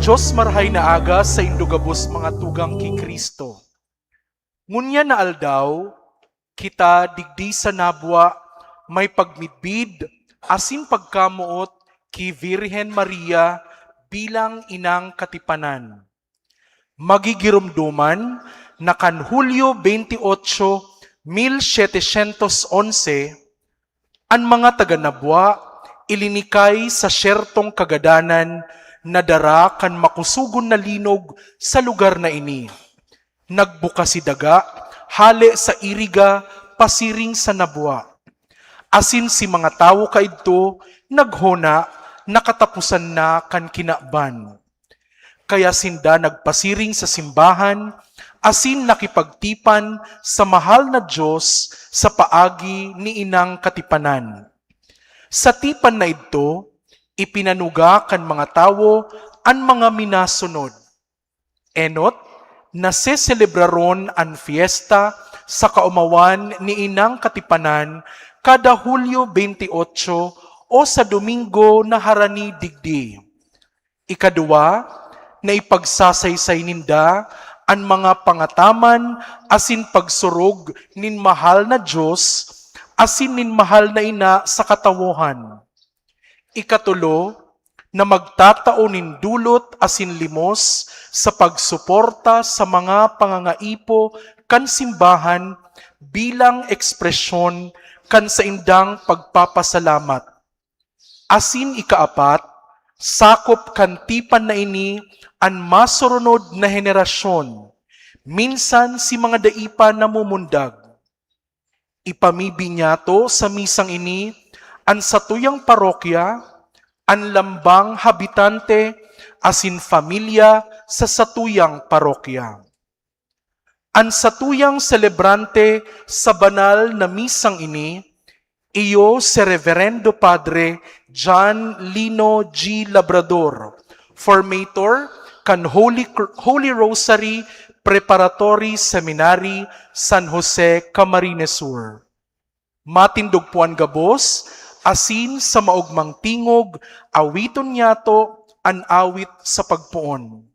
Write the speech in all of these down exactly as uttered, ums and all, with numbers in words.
Dos marahay na aga saindo gabos, mga tugang ki Cristo. Ngunyan na aldaw, kita digdi sa Nabua may pagmidbid asin pagkamoot ki Virgen Maria bilang Inang Katipanan. Magigiromdoman na kan Hulyo veintiocho, mil setecientos onse, an mga taga Nabua ilinikay sa syertong kagadanan na dara kan makusogon na linog sa lugar na ini. Nagbuka si daga hale sa Iriga pasiring sa Nabua, asin si mga tawo kaidto naghona na kataposan na kan kinaban. Kaya sinda nagpasiring sa simbahan asin nakipagtipan sa mahal na Dios sa paagi ni Inang Katipanan. Sa tipan na idto, ipinanuga kan mga tawo an mga minasunod. Enot, naseselebraron an fiesta sa kaomawan ni Inang Katipanan kada Hulyo veintiocho o sa Domingo na harani digdi. Ikaduwa, naipagsasaysay ninda an mga pangataman asin pagsurog nin mahal na Dios asin nin mahal na ina sa katawohan. Ikatulo, na magtatao nin dulot asin limos sa pagsuporta sa mga pangangaipo kan simbahan bilang ekspresyon kan saindang pagpapasalamat. Asin ikaapat, sakop kan tipan na ini an masurunod na henerasyon, minsan si mga dai pa namumundag. Ipamibinyato sa misang ini an satuyang parokya, an lambang habitante, asin pamilya sa satuyang parokya. An satuyang selebrante sa banal na misang ini, iyo si Reverendo Padre John Lino G. Labrador, formator kan Holy Cr-, Holy Rosary Preparatory Seminary, San Jose, Camarines Sur. Matindog po an gabos, asin sa maogmang tingog, awiton niyato an awit sa pagpoon.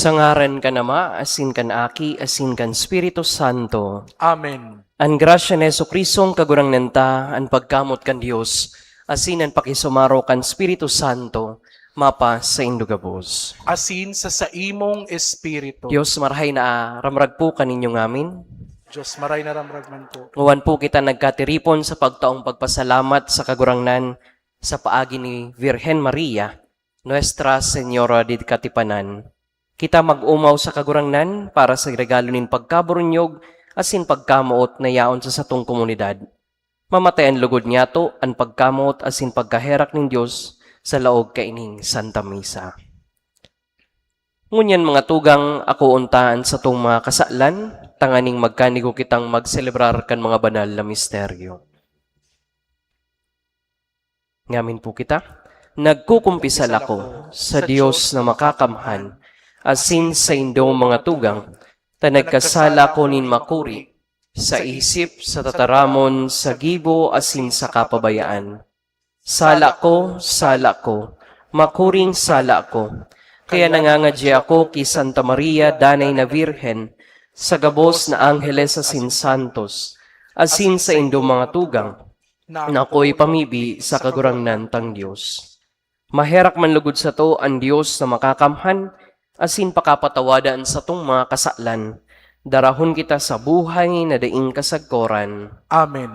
Sa ngaran kan Ama, asin kan Aki, asin kan Espiritu Santo. Amen. An grasya ni Jesu-Cristong Kagurangnan ta, an pagkamot kan Dios, asin an pakisumaro kan Espiritu Santo, mapa saindo gabos. Asin sa saimong espiritu. Dios marahay na ramrag po kaninyo ngamin. Dios marahay na ramrag man po. Ngawan po kita nagkatiripon sa pagtaong pagpasalamat sa Kagurangnan sa paagi ni Virgen Maria, Nuestra Señora de Katipanan. Kita mag-omaw sa Kagurangnan para sa regalo nin pagkaburunyog asin pagkamoot na yaon sa satong komunidad. Mamatay an lugod niyato, an pagkamoot asin pagkaherak nin Dios sa laog kaining Santa Misa. Ngunyan, mga tugang, ako unta an satong mga kasalan, tanganing magkanigo kitang magselebrar kan mga banal na misteryo. Ngamin po kita. Nagkukumpisal ako sa Dios na makakamhan, asin saindo, mga tugang, ta nagkasala ako nin makuri, sa isip, sa tataramon, sa gibo, asin sa kapabayaan. Sala ko, sala ko, makuring sala ko. Kaya nangangadya ako ki Santa Maria, Danay na Birhen, sa gabos na angheles asin santos, asin saindo, mga tugang, na akoy pamibi sa Kagurangnan tang Dios. Maherak man lugod sato an Dios na makakamhan, asin pakapatawada an satong mga kasalan, darahon kita sa buhay na daing kasagkoran. Amen.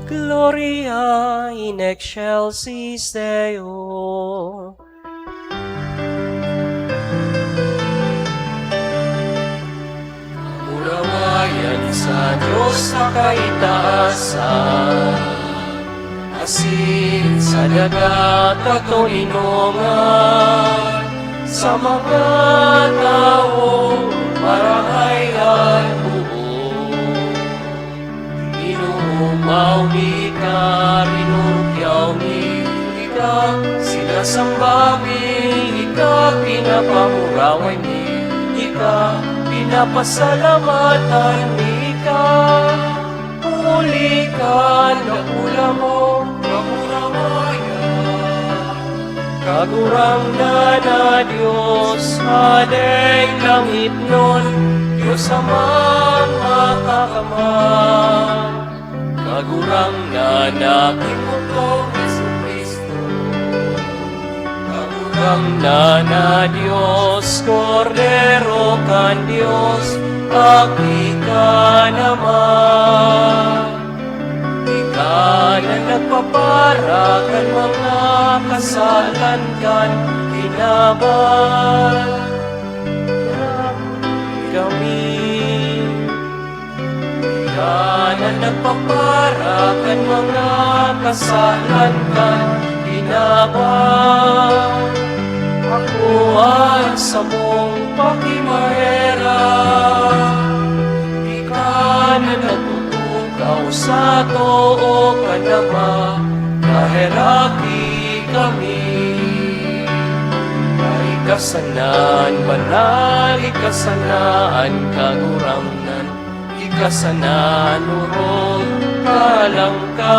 Gloria in excelsis Deo. Kamurawayan sa Dios sa kaitaasan, asin sa daga katoninongan, sa mga tawong marahay an buo. Inuumaw mi ika, rinurukyaw mi ika, sinasamba mi ika, pinapamuraway mi ika, pinapasalamatan mi ika. Huli kan dakula mong kamurawayan, Kagurangnan na Dios, Hadeng langitnon, Dios Amang Makakamhan, Kagurangnan na Aki mo, Jesu-Cristo. Kagurangnan na Dios, Kordero kan Dios, Aki ka naman. Ika na nagpapara kan mga kasalan kan kinaban. Kami. Ika na nagpapara kan mga kasalan kan kinaban. Ako an samong pakimaherak. Ika na nagtutukaw sa too kan Ama, kaheraki kami. Ika sana an banal, ika sana an Kagurangnan, ika sana an orog, kalang ka.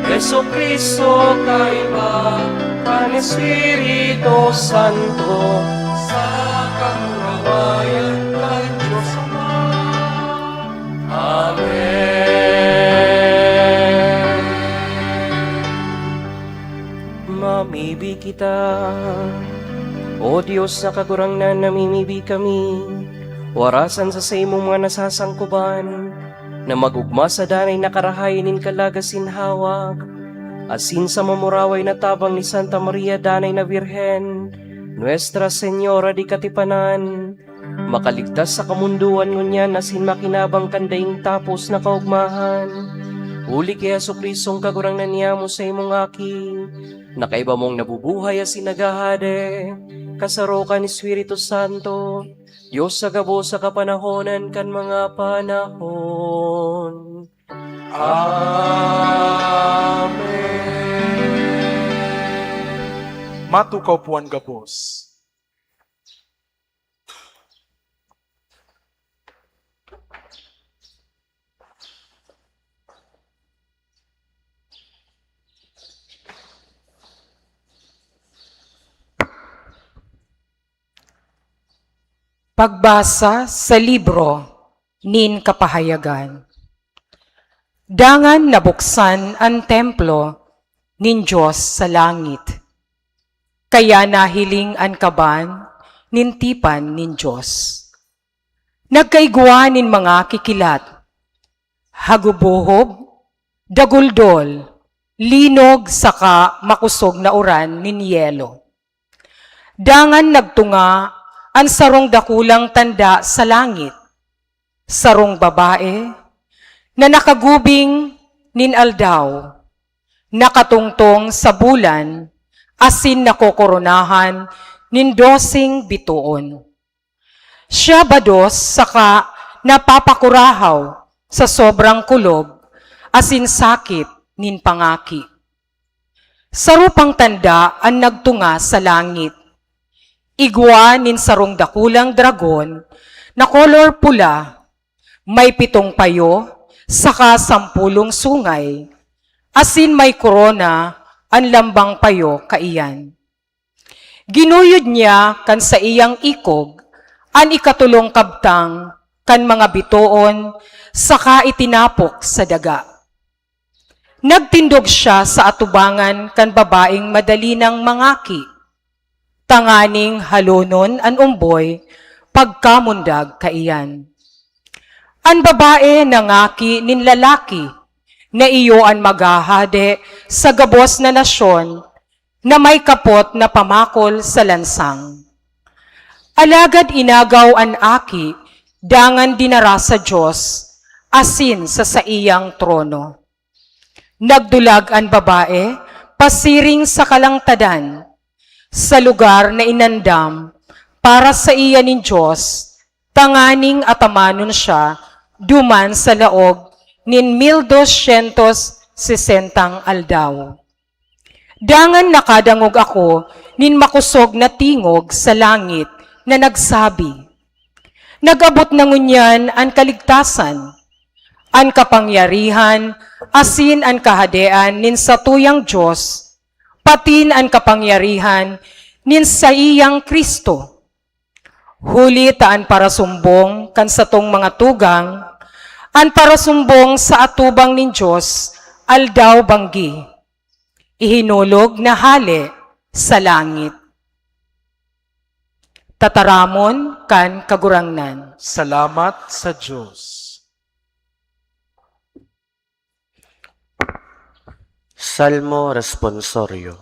Jesu-Cristo, kaiba kan Espiritu Santo, sa kamurawayan kan Dios Ama. Amen. Mamibi kita. O Dios na Kagurangnan, namimibi kami, warasan sa saimong mga nasasangkuban, na mag-ogma sa danay na karahay nin kalagas nin hawak, asin sa mamuraway na tabang ni Santa Maria, danay na Birhen, Nuestra Señora de Katipanan, makaligtas sa kamondoan ngunyan asin makinabang kan daing tapos na kaogmahan. Huli ki Jesu-Cristong Kagurangnan niyamo, saimong Aki, na kaiba mong nabubuhay asin naghahade, kasaro kan Espiritu Santo, Dios sa gabos sa kapanahonan kan mga panahon. Amen. Matukaw po an gabos. Pagbasa sa libro nin Kapahayagan. Dangan nabuksan an templo nin Dios sa langit, kaya nahiling an kaban nin tipan nin Dios. Nagkaigwa nin mga kikilat, hagubohob, daguldol, linog saka makosog na uran nin yelo. Dangan nagtunga an sarong dakulang tanda sa langit, sarong babae na nakagubing nin aldaw, nakatungtong sa bulan, asin nakokoronahan nin doseng bitoon. Siya bados saka napapakurahaw sa sobrang kulob asin sakit nin pangaki. Saro pang tanda an nagtunga sa langit. Igwa nin sarong dakulang dragon na kolor pula, may pitong payo saka sampolong sungay, asin may korona an lambang payo kaiyan. Ginuyod niya kan saiyang ikog an ikatolong kabtang kan mga bitoon saka itinapok sa daga. Nagtindog siya sa atubangan kan babaeng madali nang mangaki, tanganing halonon an omboy pagkamundag kaiyan. An babae nangaki nin lalaki na iyo an maghahade sa gabos na nasyon na may kapot na pamakol sa lansang. Alagad inagaw an aki dangan dinara sa Dios asin sa saiyang trono. Nagdulag an babae pasiring sa kalangtadan, sa lugar na inandam para saiya nin Dios, tanganing atamanon siya duman sa laog nin mil dosyentos sesentang aldaw. Dangan nakadangog ako nin makosog na tingog sa langit na nagsabi, "Nag-abot na ngunyan an kaligtasan, an kapangyarihan, asin an kahadean nin satuyang Dios, patin an kapangyarihan nin saiyang Cristo. Huli ta an parasumbong kan satong mga tugang, an parasumbong sa atubang nin Dios, aldaw-banggi, ihinulog na hale sa langit." Tataramon kan Kagurangnan. Salamat sa Dios. Salmo Responsorio.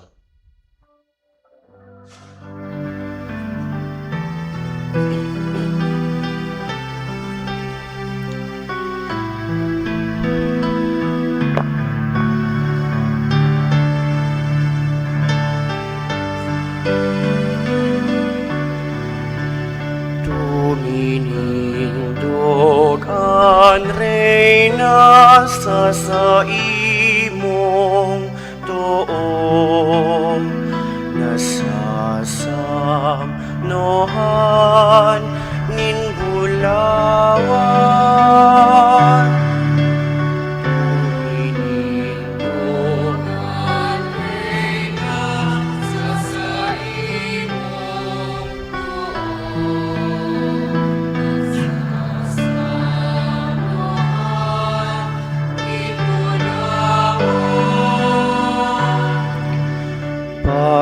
Tuminindog an Reyna sa saimong too, nasasamnohan nin bulawan. Tuminindog an Reyna sa saimong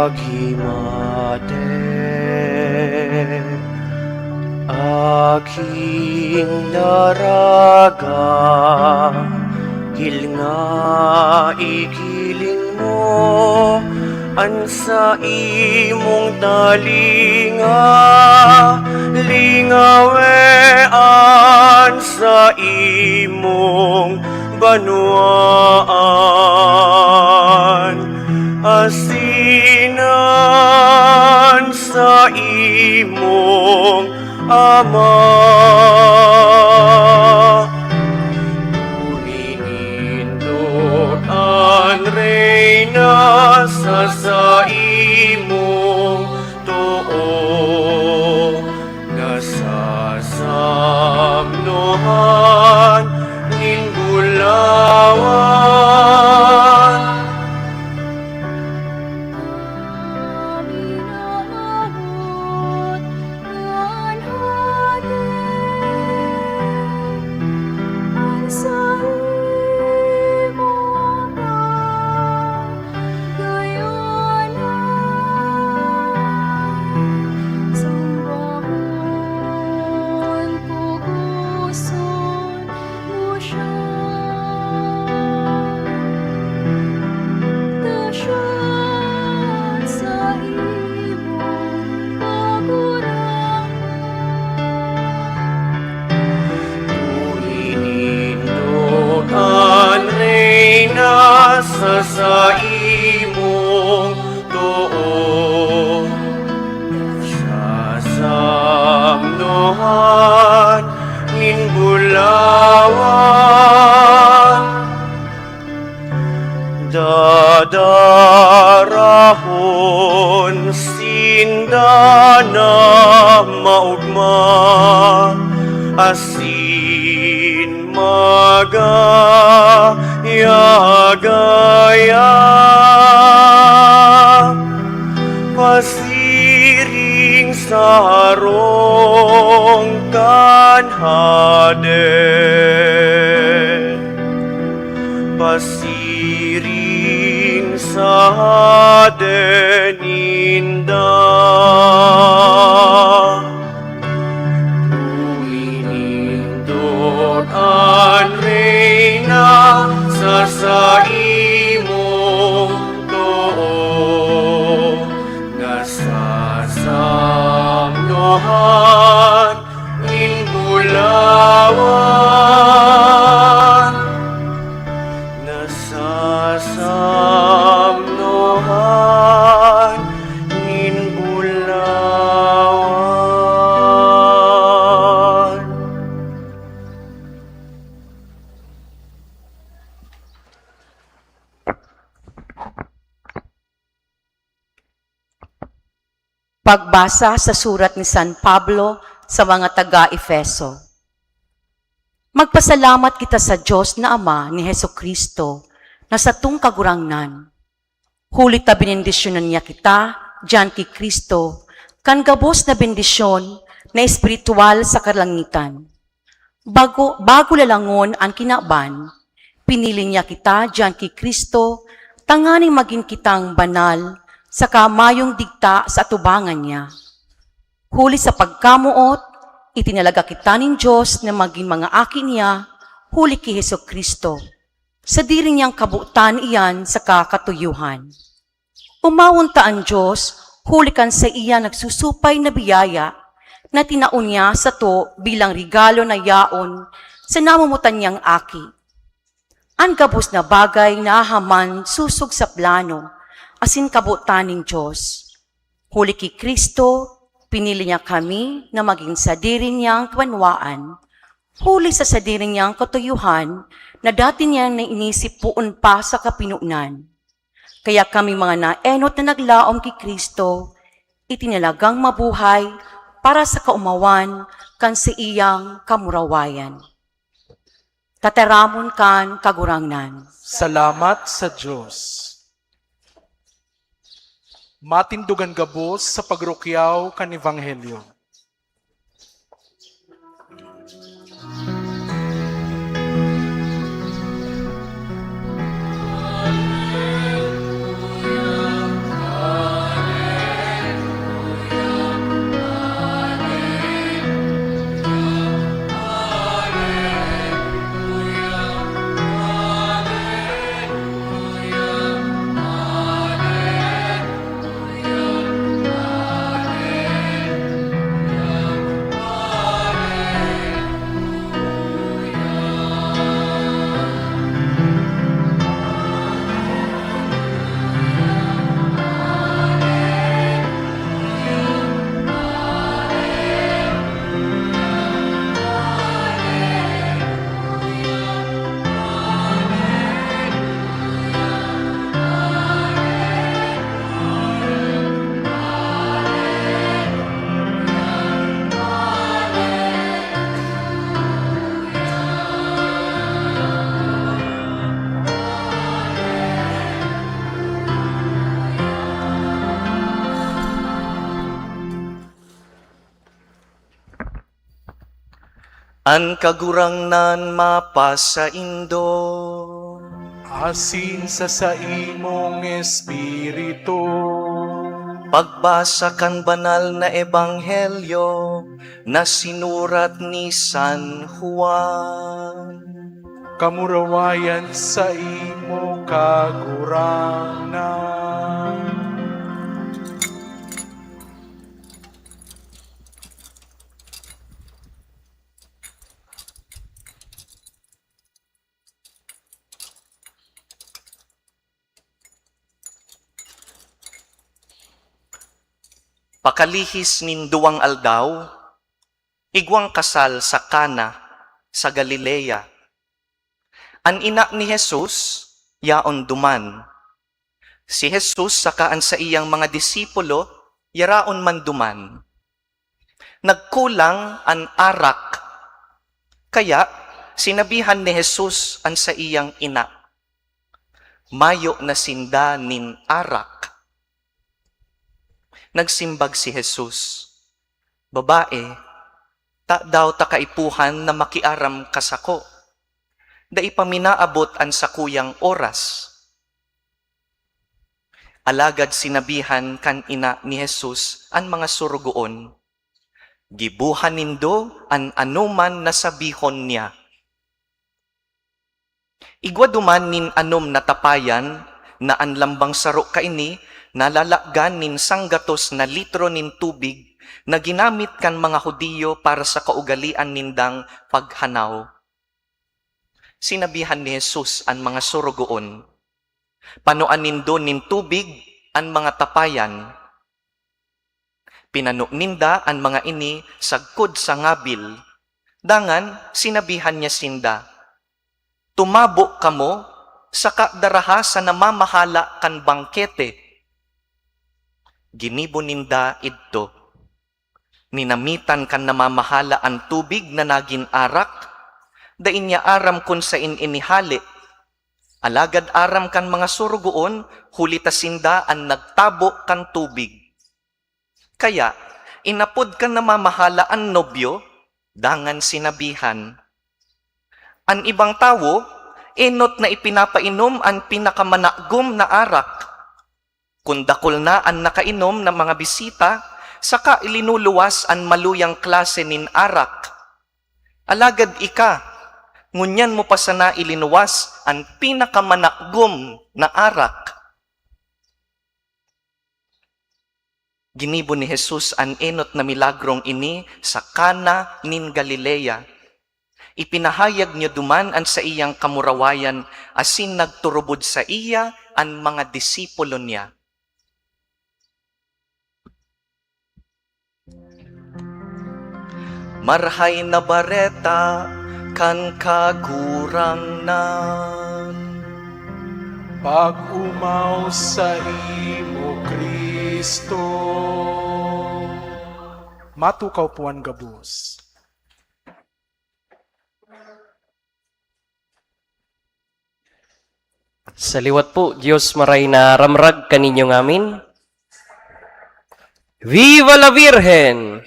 Paghimate. Hilnga, igiling mo an saimong talinga, lingawe an saimong banwaan, asin an saimong Ama. Nindot an Reyna sa saimong too, nasasamnohan nin bulawan. Minamawot kan hade an saimong kagayonan, sambahon, pugoson mo siya. Ta siya sa imong Kagurangnan. Huli nindot an Reyna sa saimong too, nasasamnohan nin bulawan. Dadarahon sinda na maogma asin magaya-gaya, pasiring sa harong kan Hade, pasiring sa Hade ninda. Huli nindot an Reyna sa saimong too, nasasamnohan nin bulawan, nasasamnohan nin bulawan. Pagbasa sa surat ni San Pablo sa mga taga-Efeso. Magpasalamat kita sa Dios na Ama ni Jesu-Cristo, na satong Kagurangnan. Huli ta benendisyonan niya kita diyan ki Cristo kan gabos na bendisyon na espirituwal sa kalangitan. Bago, bago lalangon an kinaban, pinili niya kita diyan ki Cristo tanganing magin kitang banal saka mayong digta sa atubangan niya. Huli sa pagkamoot, itinalaga kita nin Dios na magin mga aki niya huli ki Jesu-Cristo. Sadiri niyang kabotan iyan saka katuyohan. Omawon ta an Dios huli kan saiya nagsusupay na biyaya na tinao niya sato bilang regalo na yaon sa namomotan niyang Aki. An gabos na bagay nahahaman sosog sa plano asin kabotan nin Dios. Huli ki Cristo, pinili niya kami na magin sadiri niyang kabanwaan, huli sa sadiri niyang katuyohan na dati niyang nainisip poon pa sa kapinonan. Kaya kami mga naenot na naglaom ki Cristo, itinalagang mabuhay para sa kaomawan kan saiyang kamurawayan. Tataramon kan Kagurangnan. Salamat sa Dios. Matindogan gabos sa pagrukyaw kan Ebanghelyo. An Kagurangnan mapasaindo. Asin sa saimong espiritu. Pagbasa kan Banal na Ebanghelyo na sinurat ni San Juan. Kamurawayan saimo, Kagurangnan. Pakalihis nin duwang aldaw, igwang kasal sa Cana, sa Galilea. An ina ni Jesus yaon duman. Si Jesus saka an saiyang mga disipulo yaraon man duman. Nagkulang an arak. Kaya sinabihan ni Jesus an saiyang ina, "Mayo na sinda nin arak." Nagsimbag si Jesus, "Babae, tadaw ta kaipuhan na makiaram ka sako? Dai pa minaabot an sakuyang oras." Alagad sinabihan kan ina ni Jesus an mga sorogoon, "Giboha nindo an anoman na sabihon niya." Igwa duman nin anom na tapayan na an lambang saro kaini nalalakgan nin sanggatos na litro nin tubig na ginamit kan mga Judio para sa kaugalean nindang paghanaw. Sinabihan ni Jesus an mga sorogoon, "Panoan nindo nin tubig an mga tapayan." Pinano ninda an mga ini sagkod sa ngabil. Dangan sinabihan niya sinda, "Tumabo kamo saka daraha sa namamahala kan bangkete." Ginibo ninda idto. Ninamitan kan namamahala an tubig na nagin arak. Dai niya aram kun saen ini hale. Alagad aram kan mga sorogoon, huli ta sinda an nagtabo kan tubig. Kaya inapod kan namamahala an nobyo, dangan sinabihan, "An ibang tawo, enot na ipinapainom an pinakamanagom na arak. Kun dakul na an nakainom na mga bisita, saka ilinuluwas an maluyang klase nin arak. Alagad ika, ngunyan mo pa sana ilinuwas an pinakamanagom na arak." Ginibo ni Jesus an enot na milagrong ini sa Cana nin Galilea. Ipinahayag niya duman an saiyang kamurawayan asin nagturubod saiya an mga disipulo niya. Marahay na Bareta kan Kagurangnan. Pag-omaw saimo, Cristo. Matukaw po an gabos. Sa liwat po, Diyos maray na ramrag kaninyo ngamin. Viva la Virgen!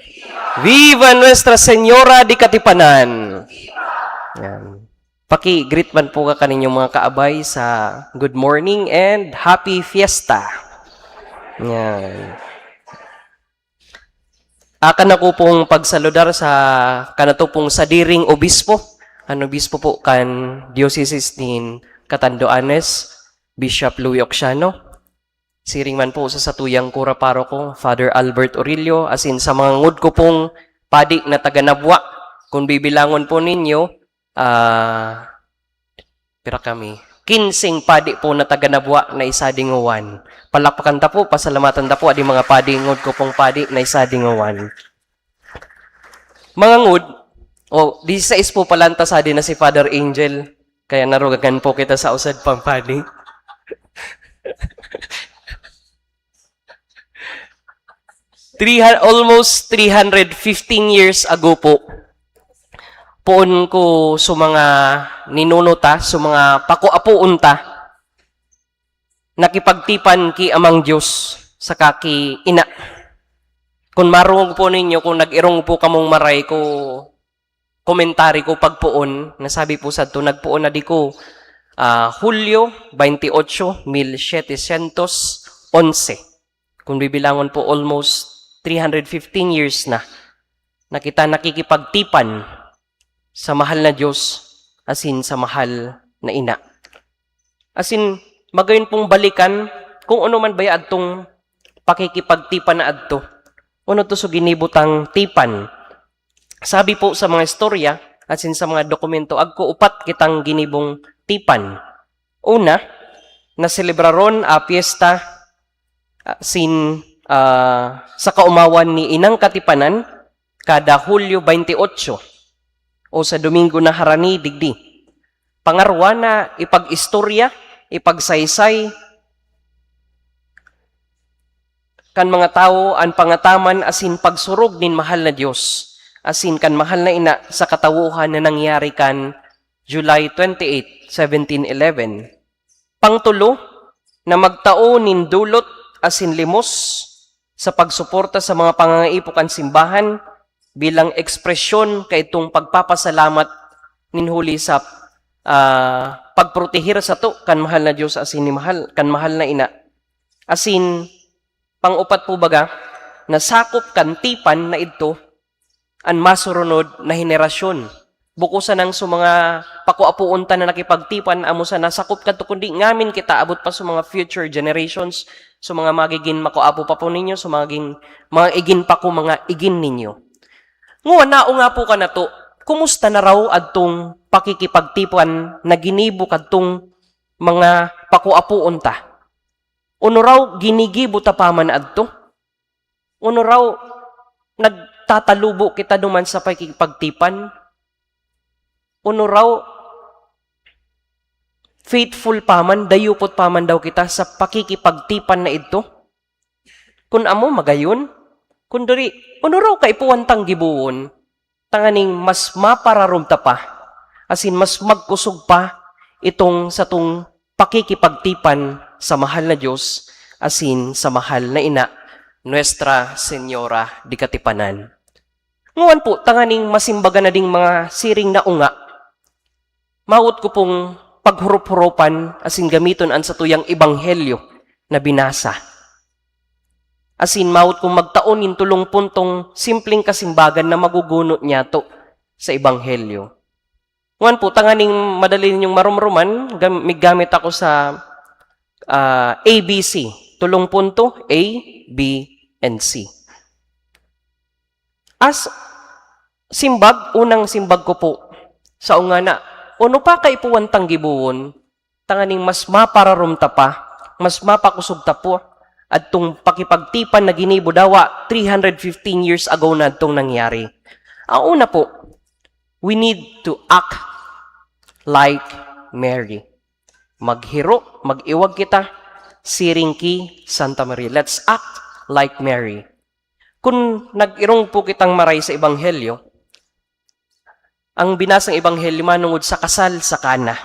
Viva Nuestra Señora de Katipanan! Yan. Paki-greet man po ka kaninyong mga kaabay sa good morning and happy fiesta. Yan. Akan ako pong pagsaludar sa kanato pong sadiring obispo, an obispo po kan Diocese nin Catanduanes, Bishop Louie Ocsiano. Siring man po sa satuyang kura paroko, Father Albert Orillo, asin sa mga ngod ko pong padi na taga Nabua. Kung bibilangon po ninyo, ah, pira kami? Kinseng padi po na taga Nabua na isa dingowan. Palakpakan ta po, pasalamatan ta po, adi mga padi, ngod ko pong padi na isa dingowan. Mga ngod, o, disisais po pala ta sadi na si Father Angel, kaya narugagan po kita sa usad pang padi. Three hun-, almost three hundred fifteen years ago po, poon ko sa mga ninuno ta, sa mga pakuapoon ta, nakipagtipan ki Amang Diyos saka ki Ina. Kun marungog po ninyo, kung nag-irong po kamong maray, ko komentary ko pagpoon, na sabi po sadto, nagpoon na di ko, ah, Hulyo twenty-eight, mil setecientos once. Kung bibilangon po, almost three hundred fifteen years na, na kita nakikipagtipan sa mahal na Diyos asin sa mahal na ina. Asin, magayon pong balikan kung ano man baya adtong pakikipagtipan na adto. Ano to so ginibo tang tipan? Sabi po sa mga istorya asin sa mga dokumento, agko upat kitang ginibong tipan. Una, naselebraron a piyesta, ah, sin, ah, sa kaomawan ni Inang Katipanan kada Hulyo twenty-eight o sa Domingo na harani digdi. Pangarwa na ipag-istorya, ipagsaysay kan mga tawo an pangataman asin pagsurog nin mahal na Dios asin kan mahal na ina sa katawohan na nangyari kan July twenty-eight, seventeen eleven. Pangtulo, na magtao nin dulot asin limos sa pagsuporta sa mga pangangaipo kan simbahan bilang ekspresyon kaitong pagpapasalamat nin huli sa, ah, pagproteher sato kan mahal na Dios asin ni mahal, kan mahal na ina. Asin, pang-upat po baga, na sakop kan tipan na idto an masurunod na henerasyon. Bako sanang sa mga pakuapoon ta na nakipagtipan, amo sa nasakop kadto, kundi ngamin kita abot pa sa mga future generations, sa mga magigin makuapo pa po ninyo, sa magigin, mga igin pa ko, mga igin ninyo. Nguan, nao nga po kanato, kumusta na raw adtong pakikipagtipan na ginibo kadtong mga pakuapoon ta? Ono raw ginigibo ta pa man adto? Ono raw nagtatalubo kita duman sa pakikipagtipan? Ono raw faithful pa man, dayupot pa man daw kita sa pakikipagtipan na idto? Kun amo, magayon. Kun diri, ono raw kaipuhan tang gibohon, tanganing mas mapararom ta pa, asin mas magkusog pa itong satong pakikipagtipan sa mahal na Dios asin sa mahal na ina, Nuestra Señora de Katipanan. Nguan po, tanganing masimbagan na ding mga siring na unga, mawot ko pong paghurop-huropan asin gamiton an satuyang ebanghelyo na binasa. Asin mawot kong magtao nin tolong puntong simpleng kasimbagan na magugunot niyato sa ebanghelyo. Nguan po, tanganing madali ninyong maromroman, gam-, miggamit ako sa, ah, A B C. Tolong punto, A, B, and C. As simbag, unang simbag ko po, sa ungana, ono pa kaipuhan tang gibohon, tanganing mas mapararom ta pa, mas mapakosog ta po, adtong pakipagtipan na ginibo dawa three hundred fifteen years ago na adtong nangyari. Ang una po, we need to act like Mary. Maghiro, mag-iwag kita, siring ki Santa Maria. Let's act like Mary. Kun nag-irong po kitang maray sa Ebanghelyo, ang binasang Ebanghelyo manungod sa kasal sa Cana.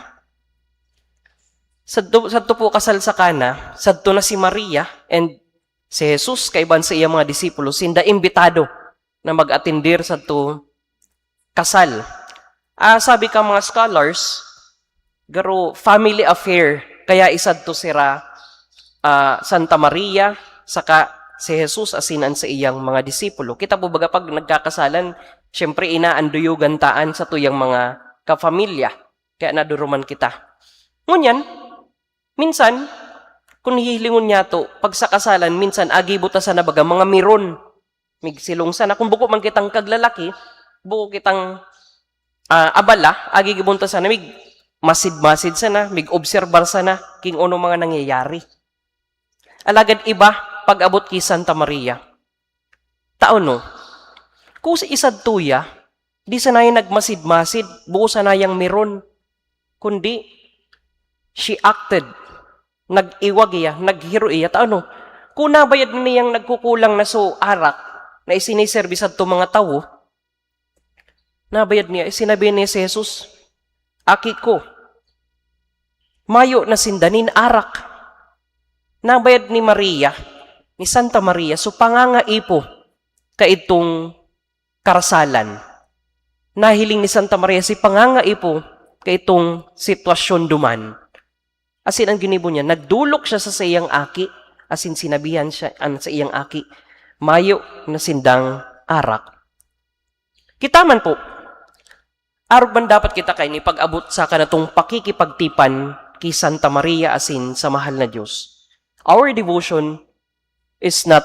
Sadto, sadto po kasal sa Cana, sadto na si Maria and si Jesus kaiban sa iyang mga disipulo, sinda imbitado na mag-atender sadto kasal. Ah, sabi ka mga scholars, garo family affair, kaya isadto sira, ah, Santa Maria, saka si Jesus asin an saiyang mga disipulo. Kita po baga pag nagkakasalan, siyempre inaanduyogan ta an satuyang mga kapamilya, kaya naduruman kita. Ngunyan, minsan, kun hihilingon niyato, pag sa kasalan, minsan agibo ta sana baga mga miron. Migsilong sana. Kung buko man kitang kaglalaki, buko kitang, ah, abala, agigibon ta sana, mig masid-masid sana, mig-obserbar sana, king ono mga nangyayari. Alagad iba, pag-abot ki Santa Maria. Tao no, kung si isadto iya, di sana yan nagmasid-masid, buko sana yang miron. Kundi, she acted. Nag-iwag iya, naghiro iya. Ta ano? Kung nabayad na niyang nagkukulang na so arak na isiniserbi sadto mga tawo, nabayad niya, sinabi niya si Jesus, "Aki ko, mayo na sinda nin arak." Nabayad ni Maria, ni Santa Maria, so pangangaipo kaitong karasalan. nahiling ni Santa Maria si pangangaipo kaitong sitwasyon duman. Asin ang ginibo niya, nagdolok siya sa saiyang aki, asin sinabihan siya an saiyang aki, "Mayo na sindang arak." Kita man po, arog man dapat kita kaini pag-abot sa kanatong pakikipagtipan ki Santa Maria asin sa mahal na Dios. Our devotion is not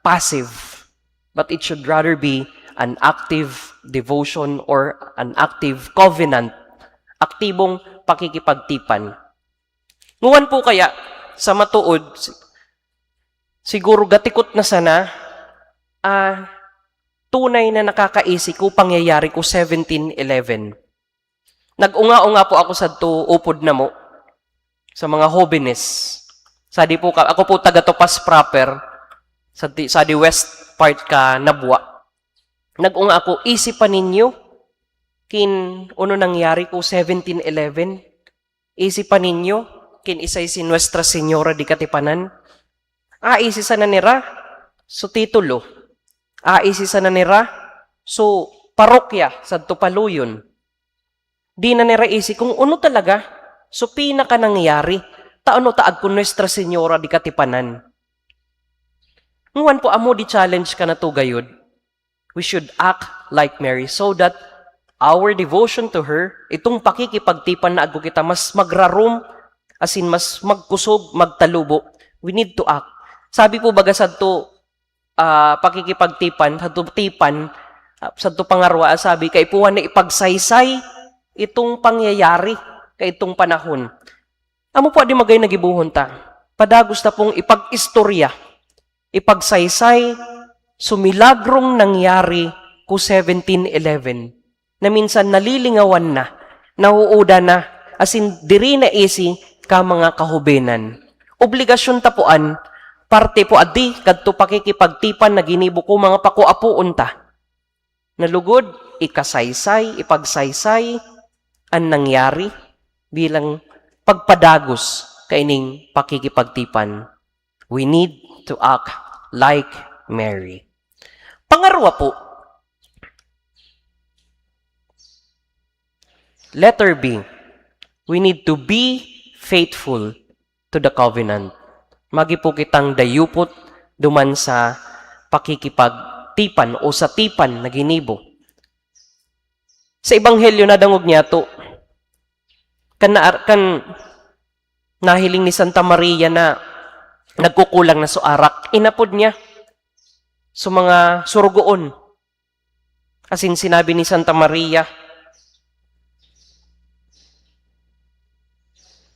passive, but it should rather be an active devotion or an active covenant, aktibong pakikipagtipan. Nguwan po kaya, sa matuod, si-, siguro gatikot na sana, ah, tunay na nakakaisi ko pangyayari ko seventeen eleven. Nag-unga-unga po ako sadto upod namo sa mga hobenes. Sadi po ka, ako po taga Topas proper, sa di, sa di west part ka Nabua. Nag-unga ako, isi pa ninyo, kin, ano nangyari ko seventeen eleven? Isi pa ninyo, kin isay si Nuestra Señora di Katipanan? Ah, isi sana nira, so titulo. Ah, isi sana nira, so parokya, sadto pa Loyon. Di na nira isi kung ano talaga, so pinaka nangyari, ta ano ta agkon Nuestra Señora di Katipanan. Nguwan po, amo di challenge ka na to gayod. We should act like Mary so that our devotion to her, itong pakikipagtipan na agko kita mas magrarom, asin mas magkusog, magtalubo, we need to act. Sabi po baga sadto, ah, pakikipagtipan, sadto tipan, ah, sadto pangarwa, sabi, kaipuhan na ipagsaysay itong pangyayari kaitong panahon. Amo po di magay nagibuhon ta. Padagos ta pong ipag-istorya, ipagsaysay, so milagrong nangyari ko seventeen eleven, na minsan nalilingawan na, nauuda na, asin diri na isi ka mga kahubenan. Obligasyon ta po an, parte po adi, kadto pakikipagtipan na ginibo ko mga pakuapoon ta. Na lugod, ikasaysay, ipagsaysay an nangyari bilang pagpadagos kaining pakikipagtipan. We need to act like Mary. Pangarwa po, letter B, we need to be faithful to the covenant. Magi po kitang dayupot duman sa pakikipagtipan o sa tipan na ginibo. Sa Ebanghelyo, nadangog niya to, kan, na, kan nahiling ni Santa Maria na nagkukulang na so arak, inapod niya so mga surugoon. Asin sinabi ni Santa Maria,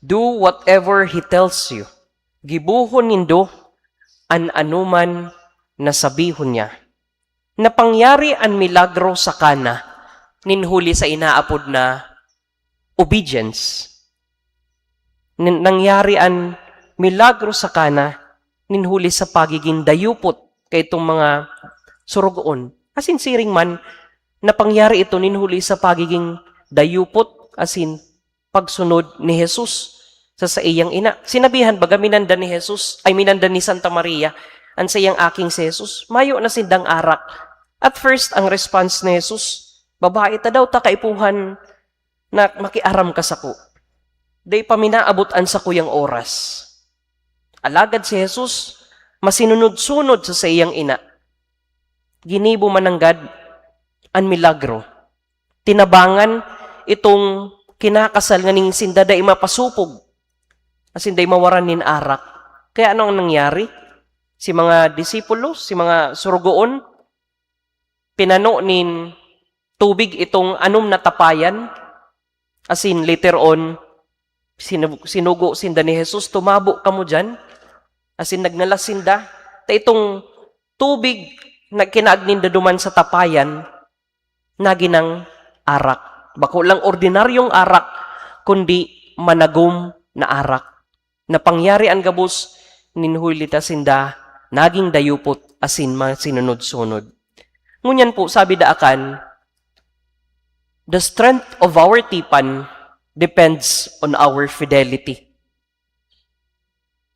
"Do whatever he tells you." Gibohon nindo an anoman na sabihon niya. Napangyari an milagro sa Cana nin huli sa inaapod na obedience. Nin-, nangyari an milagro sa Cana nin huli sa pagiging dayupot kaitong mga surugoon. Asin siring man, napangyari ito nin huli sa pagiging dayupot asin pagsunod ni Jesus sa saiyang ina. Sinabihan baga minanda ni Jesus, ay, minanda ni Santa Maria, an saiyang aking si Jesus, "Mayo na sindang arak." At first, ang response ni Jesus, "Babae, ta daw ta kaipuhan na makiaram ka sako. Dai pa minaabot an sakuyang oras." Alagad si Jesus, masinunod-sunod sa saiyang ina. Ginibo mananggad an milagro. Tinabangan itong kinakasal nganing sinda dai mapasupog, asin dai mawaran nin arak. Kaya ano ang nangyari? Si mga disipulo, si mga surugoon, pinano nin tubig itong anom na tapayan, asin later on, sinu-, sinugo sinda ni Jesus, "Tumabo kamo diyan." Asin nagngalas sinda. Ta itong tubig na kinaag ninda duman sa tapayan, naginang arak. Bako lang ordinaryong arak, kundi managom na arak. Napangyari an gabos, nin huli ta sinda naging dayupot asin masinunod-sunod. Ngunyan po, sabi daakan, "The strength of our tipan depends on our fidelity."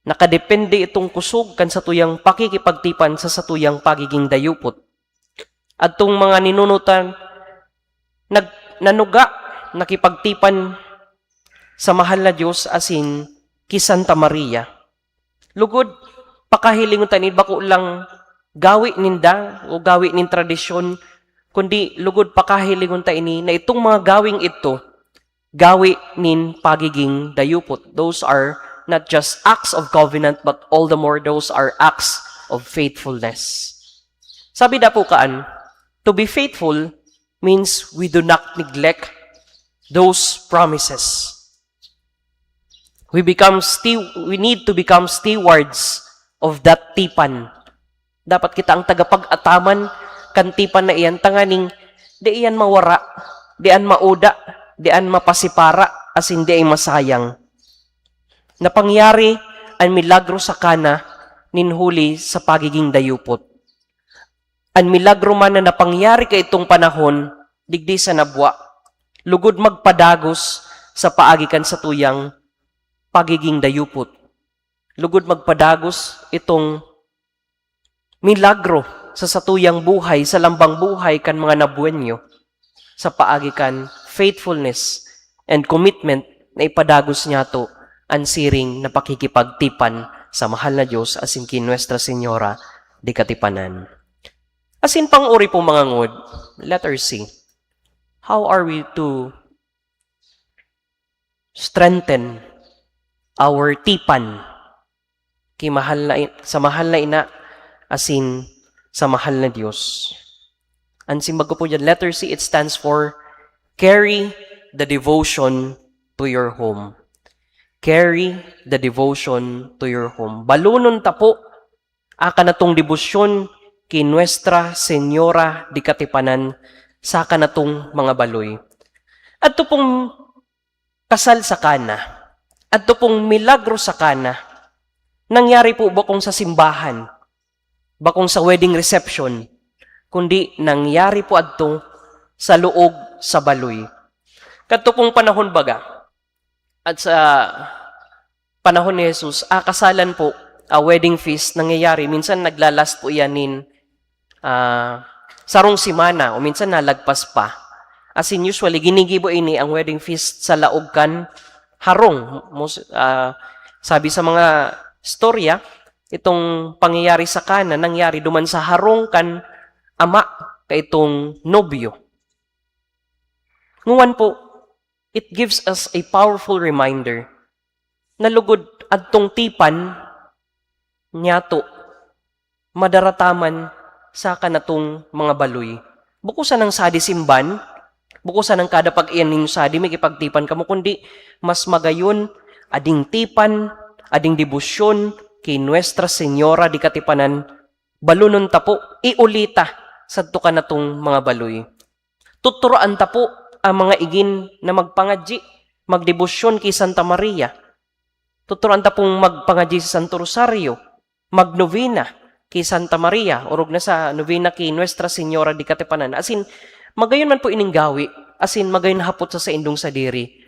Nakadepende itong kusog kan satuyang pakikipagtipan sa satuyang pagiging dayupot. Adtong mga ninunutan, nag-, nanuga, nakipagtipan sa mahal na Diyos asin ki Santa Maria. Lugod, pakahilingon ta ini bako lang gawi ninda o gawi nin tradisyon, kundi lugod pakahilingon ta ini na itong mga gawing ito, gawi nin pagiging dayupot. Those are not just acts of covenant, but all the more those are acts of faithfulness. Sabi daw po kaan, to be faithful means we do not neglect those promises. We become sti-, we need to become stewards of that tipan. Dapat kita ang tagapag-ataman kan tipan na iyan, tanganing di iyan mawara, di an mauda, di an mapasipara, asin di ay masayang. Napangyari an milagro sa Cana nin huli sa pagiging dayupot. An milagro man na napangyari kaitong panahon, digdi sa nabwa, lugod magpadagos sa paagi kan satuyang pagiging dayupot. Lugod magpadagos itong milagro sa satuyang buhay, sa lambang buhay kan mga nabuenyo, sa paagi kan faithfulness and commitment na ipadagos niyato an siring na pakikipagtipan sa mahal na Diyos asin ki Nuestra Señora de Katipanan. Asin pang-uri po, mga ngod, letter C. How are we to strengthen our tipan ki mahal na i-, sa mahal na ina asin sa mahal na Diyos? An simbag ko po dyan, letter C, it stands for carry the devotion to your home. Carry the devotion to your home. Balonon ta po akan natong debosyon ki Nuestra Señora de Katipanan sa akan natong mga baloy. Adto pong kasal sa Cana, adto pong milagro sa Cana, nangyari po bakong sa simbahan, bakong sa wedding reception, kundi nangyari po adto sa luog sa baloy. Kadto pong panahon baga, at sa panahon ni Jesus, ah, kasalan po, ah, wedding feast nangyayari. Minsan naglalast po iyan nin, ah, sarong semana o minsan nalagpas pa. As in, usually, ginigibo ini ang wedding feast sa laog kan harong. Mos-, ah, sabi sa mga istorya, itong pangyayari sa Cana nangyari duman sa harong kan ama kaitong nobyo. Ngunyan po, it gives us a powerful reminder na lugod adtong tipan niyato madarataman sa kanatong mga baloy. Bako sanang sadi simban, bako sanang kada pag-iyan ninyo sadi may kipagtipan kamo, kundi mas magayon ading tipan, ading debosyon ki Nuestra Señora de Katipanan, balonon ta po, iuli ta sadto kanatong mga baloy. Tuturoan ta po ang mga igin na magpangadyi, magdebosyon ki Santa Maria. Tuturoan ta pong magpangadyi sa Santo Rosario, magnovena ki Santa Maria, orog na sa novena ki Nuestra Señora de Katipanan. As in, magayon man po ining gawi, as in, magayon hapot sa saindong sadiri.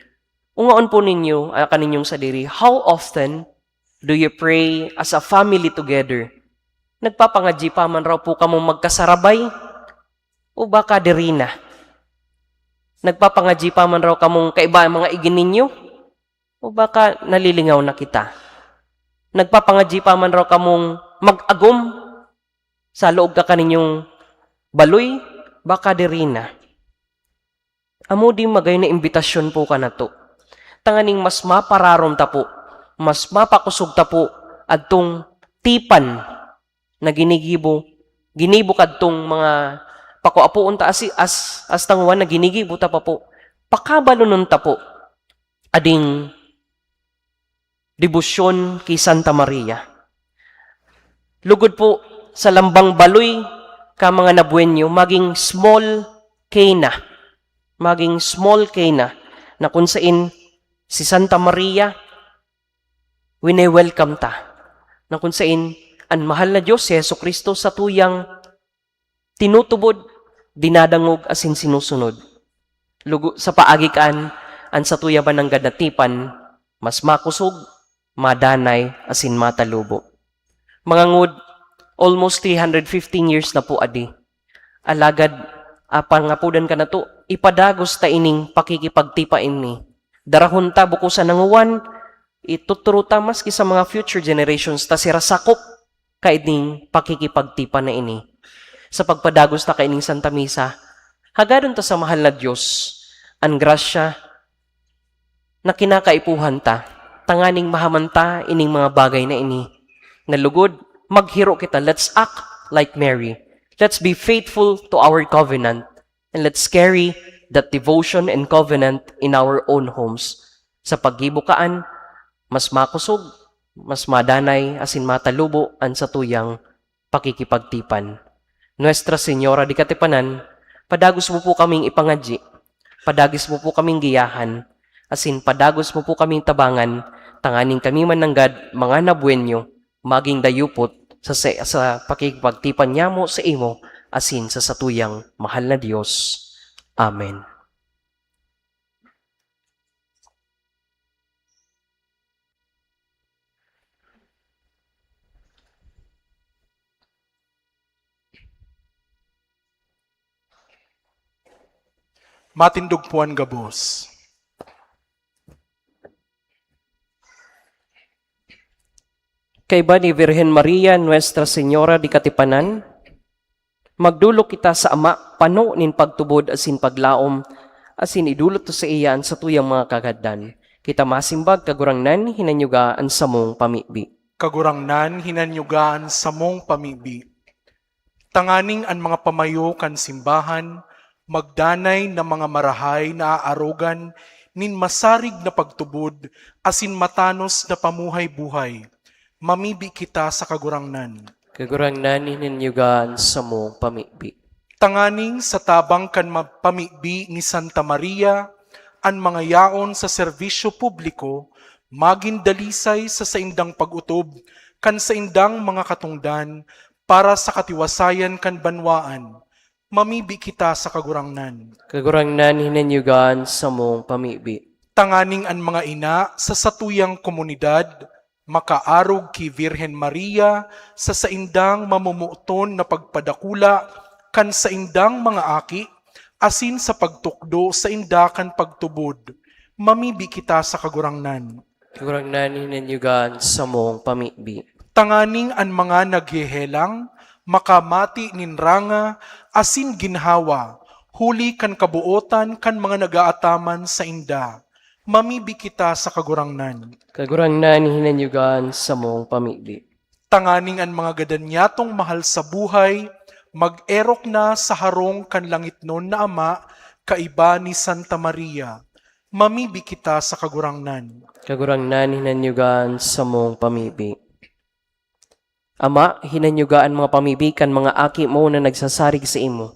Ungaon po ninyo, ah, kaninyong sadiri, how often do you pray as a family together? Nagpapangadyi pa man raw po kamong magkasarabay? O baka diri na? Nagpapangadyi pa man raw kamong kaiba ang mga igin ninyo? O baka nalilingaw na kita? Nagpapangadyi pa man raw kamong mag-agom sa laog ka kaninyong baloy? Baka diri na? Amo di magayon na imbitasyon po kanato, tanganing mas mapararom ta po, mas mapakosog ta po adtong tipan na ginigibo, ginibo kadtong mga pakuapoon ta asi-, as, as tanguan na ginigibo ta pa po. Pakabalonon ta po ading debosyon ki Santa Maria. Lugod po sa lambang baloy ka mga nabuenyo, maging small Cana. Maging small Cana na kung sain si Santa Maria, wine-welcome ta. Na kung sain an mahal na Diyos, si Jesu-Cristo, sa tuyang tinutubod, dinadangog asin sinusunod. Lugo sa paagi kan an satuya man nanggad na tipan, mas makosog, madanay, asin matalubo. Mga ngod, almost three hundred fifteen years na po adi. Alagad ah, pangapodan ka nato, ipadagos ta ining pakikipagtipa ini. Darahon ta buko sa nanguwan, ituturo ta maski sa mga future generations ta sira sakop kaining pakikipagtipa na ini. Sa pagpadagos ta kaining Santa Misa, hagadon ta sa mahal na Dios an grasya na kinakaipuhan ta, tanganing mahaman ta ining mga bagay na ini. Na lugod, maghiro kita. Let's act like Mary. Let's be faithful to our covenant. And let's carry that devotion and covenant in our own homes. Sa paggibo kaan, mas makosog, mas madanay, asin matalubo an satuyang pakikipagtipan. Nuestra Señora de Katipanan, padagos mo po kaming ipangadyi, padagos mo po kaming giyahan, asin padagos mo po kaming tabangan, tanganing kami man nanggad, mga nabuenyo, magin dayupot sa, sa, sa pakikipagtipan nyamo sa imo asin sa satuyang mahal na Dios. Amen. Matindog po an gabos. Kaiba ni Virgen Maria, Nuestra Señora de Katipanan, magdolok kita sa Ama, pano nin pagtubod asin paglaom, asin idolot ta saiya an satuyang mga kagaddan. Kita masimbag, Kagurangnan, hinanyuga an samong pamibi. Kagurangnan, hinanyuga an samong pamibi. Tanganing an mga pamayo kan simbahan magdanay na mga marahay na aarogan nin masarig na pagtubod asin matanos na pamuhay-buhay. Mamibi kita sa Kagurangnan. Kagurangnan, hinanyuga an samong pamibi. Tanganing sa tabang kan ma-, pamibi ni Santa Maria, an mga yaon sa serbisyo publiko magin dalisay sa saindang pag-otob kan saindang mga katongdan para sa katiwasayan kan banwaan. Mamibi kita sa Kagurangnan. Kagurangnan, hinanyuga an samong pamibi. Tanganing an mga ina sa satuyang komunidad makaarog ki Virgen Maria sa saindang mamomoton na pagpadakula kan saindang mga aki, asin sa pagtukdo sainda kan pagtubod. Mamibi kita sa Kagurangnan. Kagurangnan, hinanyuga an samong pamibi. Tanganing an mga naghehelang makamati nin ranga asin ginhawa huli kan kabootan kan mga nag-aataman sainda. Mamibi kita sa Kagurangnan. Kagurangnan, hinanyuga an samong pamibi. Tanganing an mga gadan nyatong mahal sa buhay mag-erok na sa harong kan langitnon na Ama, kaiba ni Santa Maria. Mamibi kita sa Kagurangnan. Kagurangnan, hinanyuga an samong pamibi. Ama, hinanyuga an mga pamibi kan mga aki mo na nagsasarig saimo.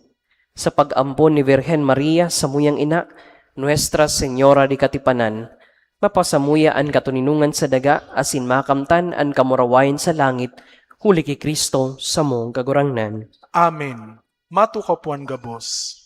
Sa pag-ampon ni Virgen Maria, samuyang ina, Nuestra Señora de Katipanan, mapasamuya an katoninongan sa daga asin makamtan an kamurawayan sa langit, huli ki Cristo, samong Kagurangnan. Amen. Matukaw po an gabos.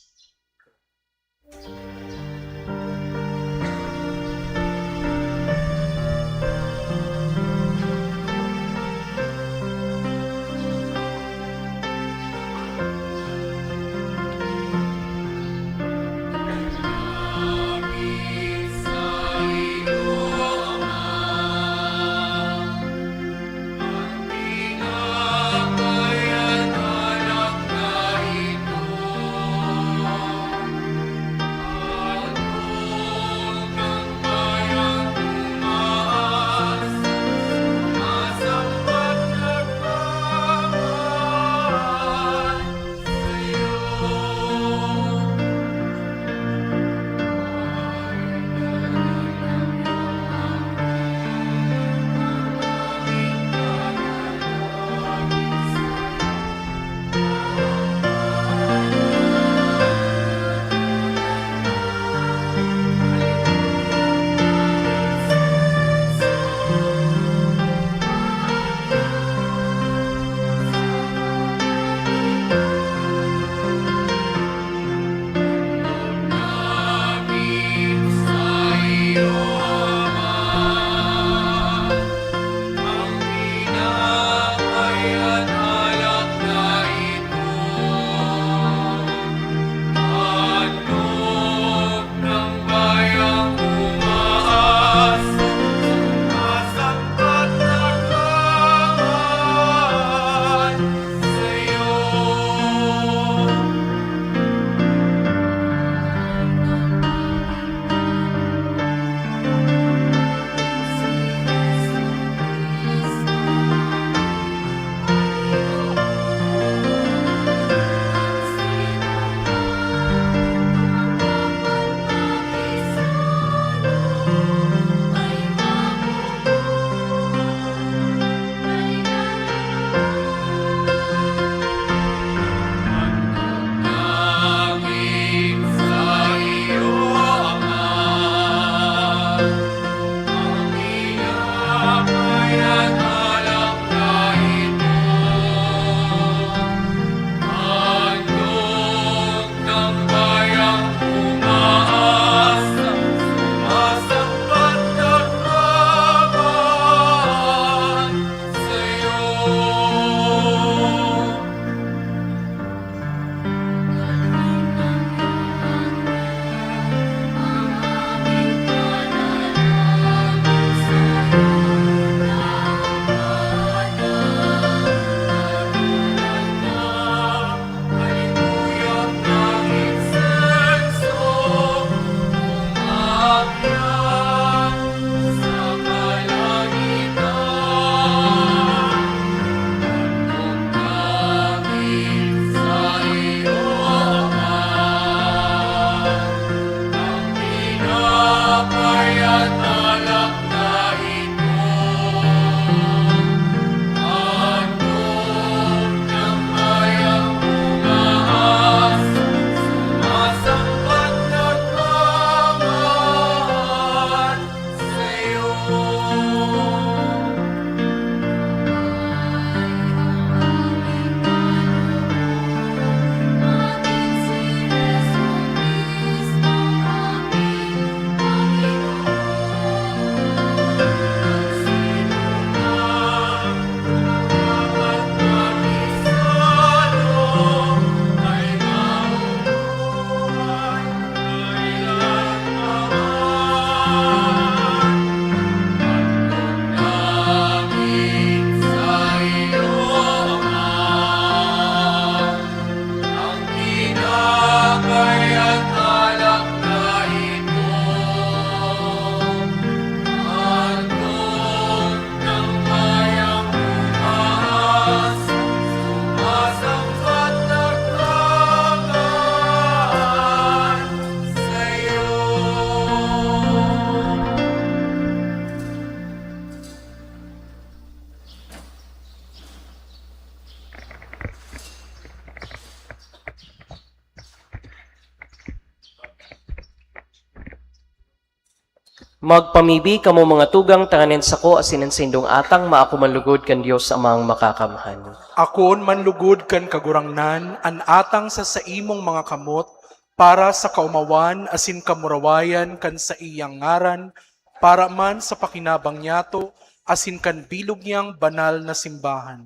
Magpamibi kamo, mga tugang, tanganing sako asin an saindong atang maako man lugod kan Dios Amang Makakamhan. Akoon man lugod kan Kagurangnan an atang sa saimong mga kamot, para sa kaomawan asin kamurawayan kan saiyang ngaran, para man sa pakinabang niyato asin kan bilog niyang banal na simbahan.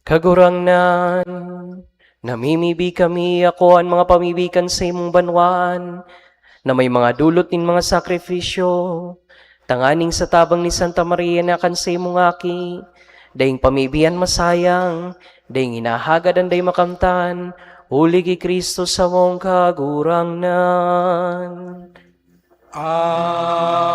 Kagurangnan, namimibi kami, ako an mga pamibi kan saimong banwaan, na may mga dulot nin mga sakripisyo, tanganing sa tabang ni Santa Maria na kan saimong Aki, daing pamibi an masayang, daing hinahagad an dai makamtan, huli ki Cristo samong Kagurangnan. Amen.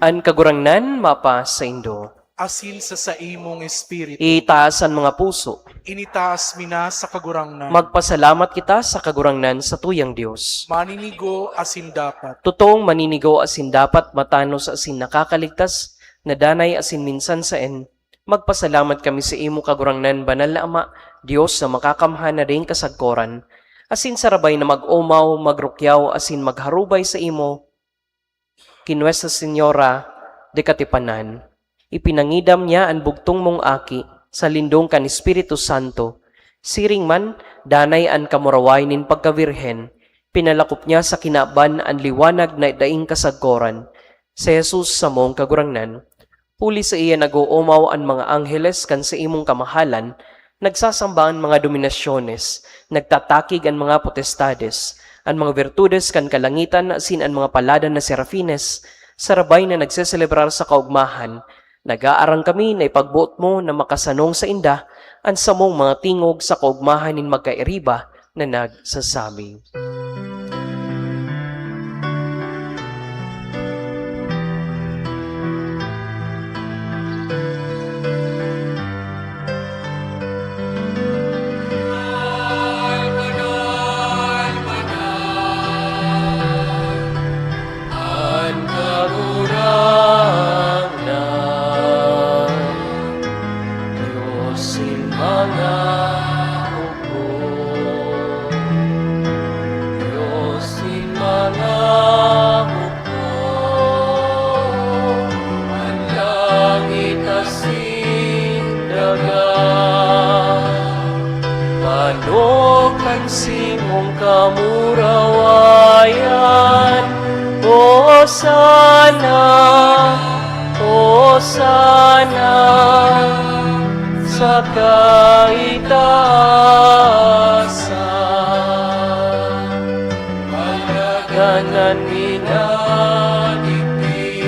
An Kagurangnan mapasaindo. Asin sa saimong espiritu. Itaas an mga puso. Initaas mi na sa Kagurangnan. Magpasalamat kita sa Kagurangnan, sa tuyang Dios. Maninigo asin dapat. Totoong maninigo asin dapat, matanos asin nakakaligtas, na danay asin minsan saen. Magpasalamat kami sa imo, Kagurangnan, Banal na Ama, Dios na makakamhan na daing kasagkoran, asin sarabay na mag-omaw, magrukyaw, asin magharubay sa imo, ki Nuestra Señora de Katipanan. Ipinangidam niya an bugtong mong Aki sa lindong kan Espiritu Santo. Siring man, danay an kamuraway nin pagkabirhen, pinalakop niya sa kinaban an liwanag na daing kasagkoran, si Jesus samong Kagurangnan. Huli saiya nag-oomaw an mga angheles kan saimong kamahalan, nagsasamba an mga dominasyones, nagtatakig an mga potestades, an mga birtudes kan kalangitan asin an mga paladan na serafines, sarabay na nagseselebrar sa kaogmahan. Nag-aarang kami na ipagboot mo na makasanong sainda an samong mga tingog sa kaogmahan nin magkairiba na nagsasabi. An Kagurangnan, Dios nin mga hukbo, Dios nin mga hukbo, an langit asin daga. Mano kan simong kamurawayan, Hosana, Hosana sa kaitaasan. Magdangan mi na digdi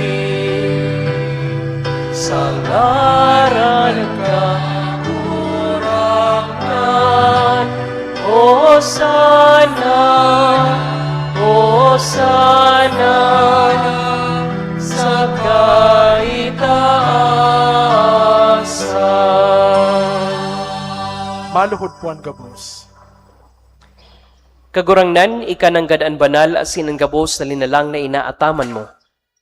sa ngaran kan Kagurangnan. Hosana, Hosana sa kaitaasan. Maluhod po an gabos. Kagurangnan, ika nanggad an banal asin an gabos na linalang na inaataman mo.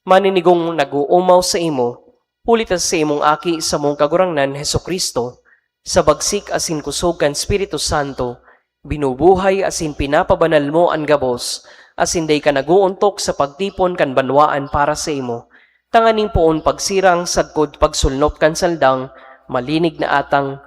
Maninigong nag-oomaw saimo, huli ta sa saimong Aki, samong Kagurangnan, Jesu-Cristo, sa bagsik asin kusog kan Espiritu Santo, binubuhay asin pinapabanal mo an gabos, asin dai ka nag-oontok sa pagtipon kan banwaan para saimo, tanganing poon pagsirang sagkod pagsulnop kan saldang malinig na atang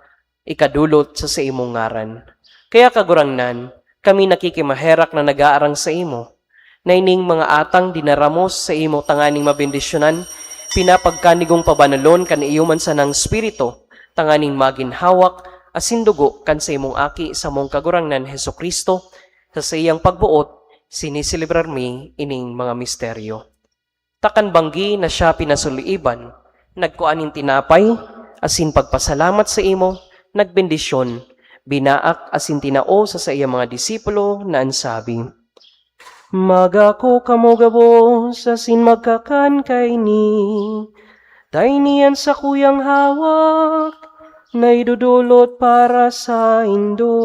ikadolot sa saimong ngaran. Kaya, Kagurangnan, kami nakikimaherak na nag-aarang saimo, na ining mga atang dinara mo saimo tanganing mabendisyonan, pinapagkanigong pabanalon kan iyo man sanang Espiritu, tanganing magin hawak asin dugo kan saimong Aki, samong Kagurangnan Jesu-Cristo. Sa saiyang pagboot, siniselebrar mi ining mga misteryo. Ta kan banggi na siya pinasuluiban, nagkua nin tinapay, asin pagpasalamat saimo, nagbendisyon, binaak asin tinao sa saiyang mga disipulo na an sabi, "Magako kamo gabos asin magkakan kaini, ta ini an sakuyang hawak na idodolot para saindo."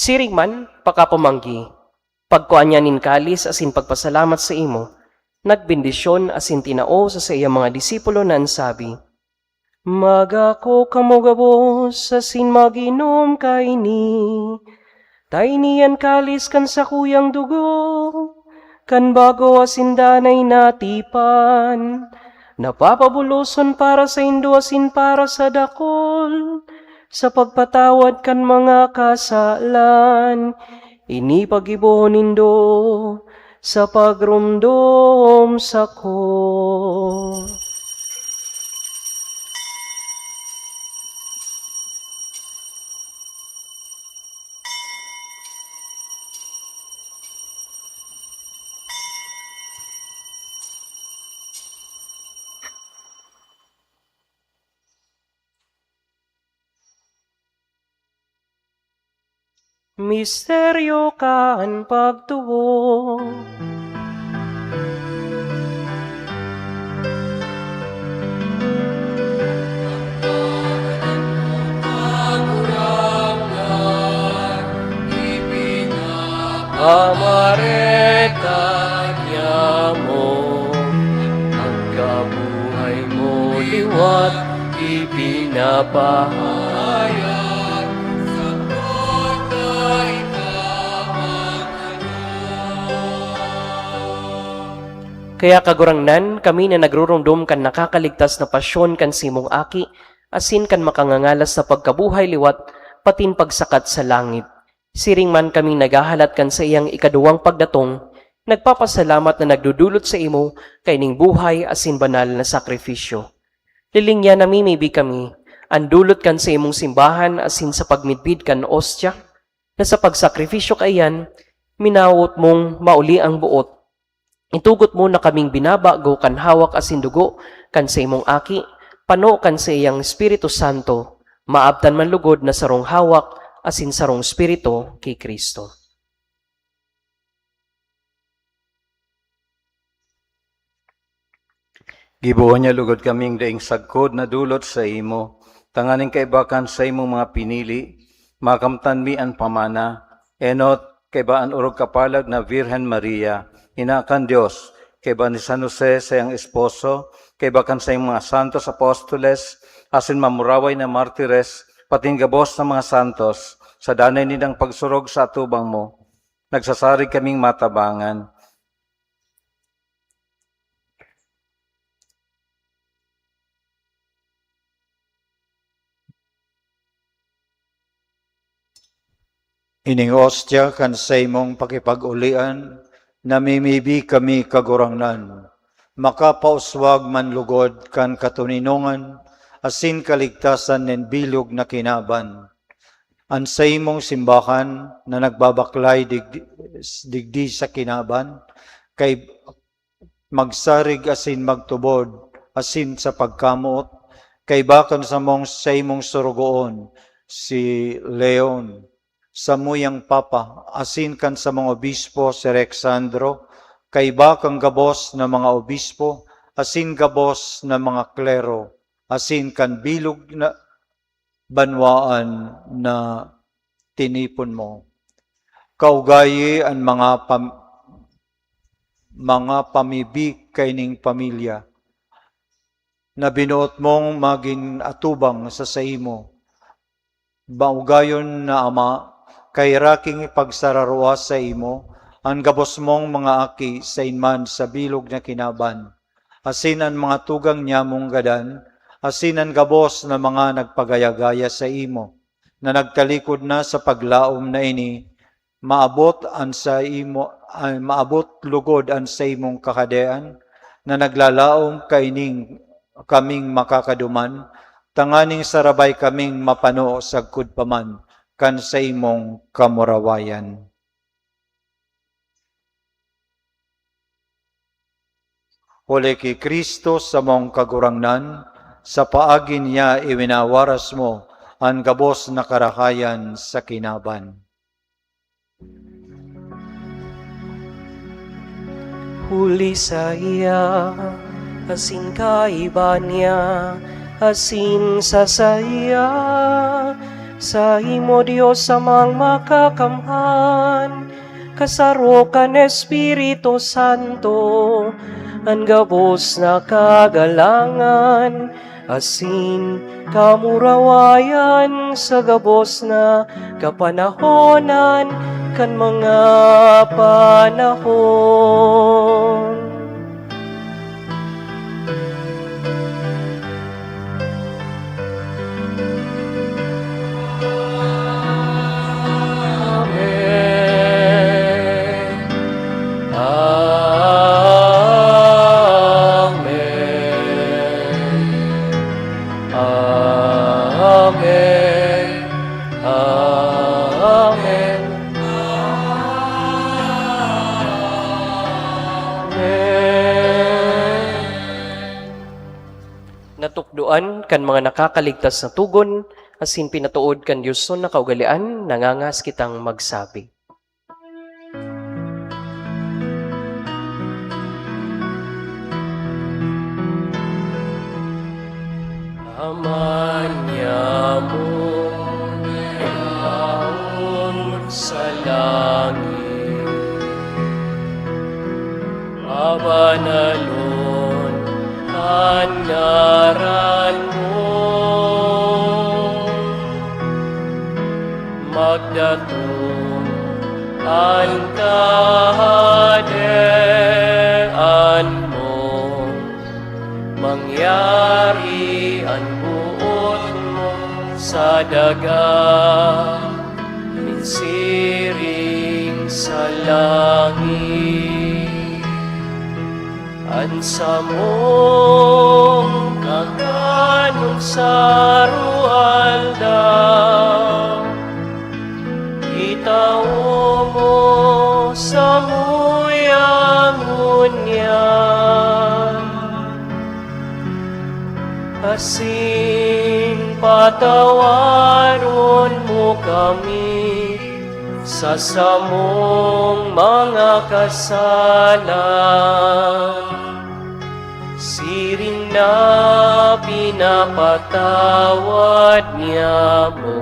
Siring man, pakapamanggi, pagkua niya nin kalis asin pagpasalamat sa imo, nagbendisyon asin tinao sa saiyang mga disipulo na an sabi, "Magako kamo gabos asin mag-inom kaini. Ta ini an kalis kan sakuyang dugo, kan bago asin danay na tipan, na papabuloson para saindo asin para sa dakul, sa pagpatawad kan mga kasalan. Ini paggibohon nindo sa pagromdom sako." Misteryo kan pagtubod. Amareta niya mo, ang kabuhay mo liwat ipinapahayag sa pagkaikaw. Kaya, Kagurangnan, kami na nagruromdom kan nakakaligtas na pasyon kan simong Aki, asin kan makangangalas na pagkabuhay liwat, patin pagsakat sa langit. Siring man kaming naghahalat kan saiyang ikaduwang pagdatong, nagpapasalamat na nagdudulot sa imo kaining buhay asin banal na sakrifisyo. Hiling niya namimibi kami, an dulot kan saimong simbahan asin sa pagmidbid kan ostya, na sa pagsakripisyo kaiyan, minawot mong mauli ang boot. Itugot mo na kaming binabago kan hawak asin dugo kan saimong Aki, pano kan saiyang Espiritu Santo, maabtan man lugod na sarong hawak asin sarong Espiritu ki Cristo. Gibohon niya lugod kaming daing sagkod na dulot saimo, tanganing kaiba kan saimong mga pinili, makamtan mi an pamana, enot, kaiba an orog kapalag na Birhen Maria, ina kan Dios, kaiba ni San Jose, saiyang esposo, kaiba kan saimong mga santos apostoles, asin mamuraway na martires, patin gabos na mga santos, sa danay nindang pagsurog sa atubang mo, nagsasarig kaming matabangan. Ining ostya kan saimong pakipag-olian, namimibi kami, Kagurangnan, makapauswag man lugod kan katoninongan asin kaligtasan nin bilog na kinaban. An saimong simbahan na nagbabaklay dig-, digdi sa kinaban, kay magsarig asin magtubod, asin sa pagkamoot, kaiba kan samong saimong sorogoon, si Leon, samuyang papa, asin kan samong obispo, si Alexandro, kaiba kan gabos na mga obispo, asin gabos na mga klero, asin kan bilog na banwaan na tinipon mo. Kaugayi an mga pam-, mga pamibi kaining pamilya na binoot mong magin atubang sa saimo. Maugayon na Ama, kaheraki nin pagsararua saimo an gabos mong mga aki sain man sa bilog na kinaban, asin an mga tugang niyamong gadan, asin an gabos na mga nagpagaya-gaya saimo, na nagtalikod na sa paglaom na ini, maabot an saimo, an maabot lugod an saimong Kahadean, na naglalaom kaining kaming makakaduman, tanganing sarabay kaming mapano sagkod pa man kan saimong kamurawayan. Huli ki Cristo samong Kagurangnan, sa paagi niya iwinawaras mo an gabos na karahayan sa kinaban. Huli saiya, asin kaiba niya, asin sa saiya, Saimo, Dios Amang Makakamhan, kasaro kan Espiritu Santo, an gabos na kagalangan asin kamurawayan sa gabos na kapanahonan kan mga panahon. Amen. Amen. Amen. Amen. Amen. Natukdoan kan mga nakakaligtas na togon, asin pinatood kan Dios na kaugalean, nangangas kitang magsabi. Ama niamo na yaon sa langit, pabanalon an ngaran mo. Magdatong an kahadean mo, mangyari an boot mo sa daga, nin siring sa langit. An samong kakanon sa aroaldaw, itao mo samuya ngunyan, asin patawaron mo kami sa samong mga kasalan, siring na pinapatawad niamo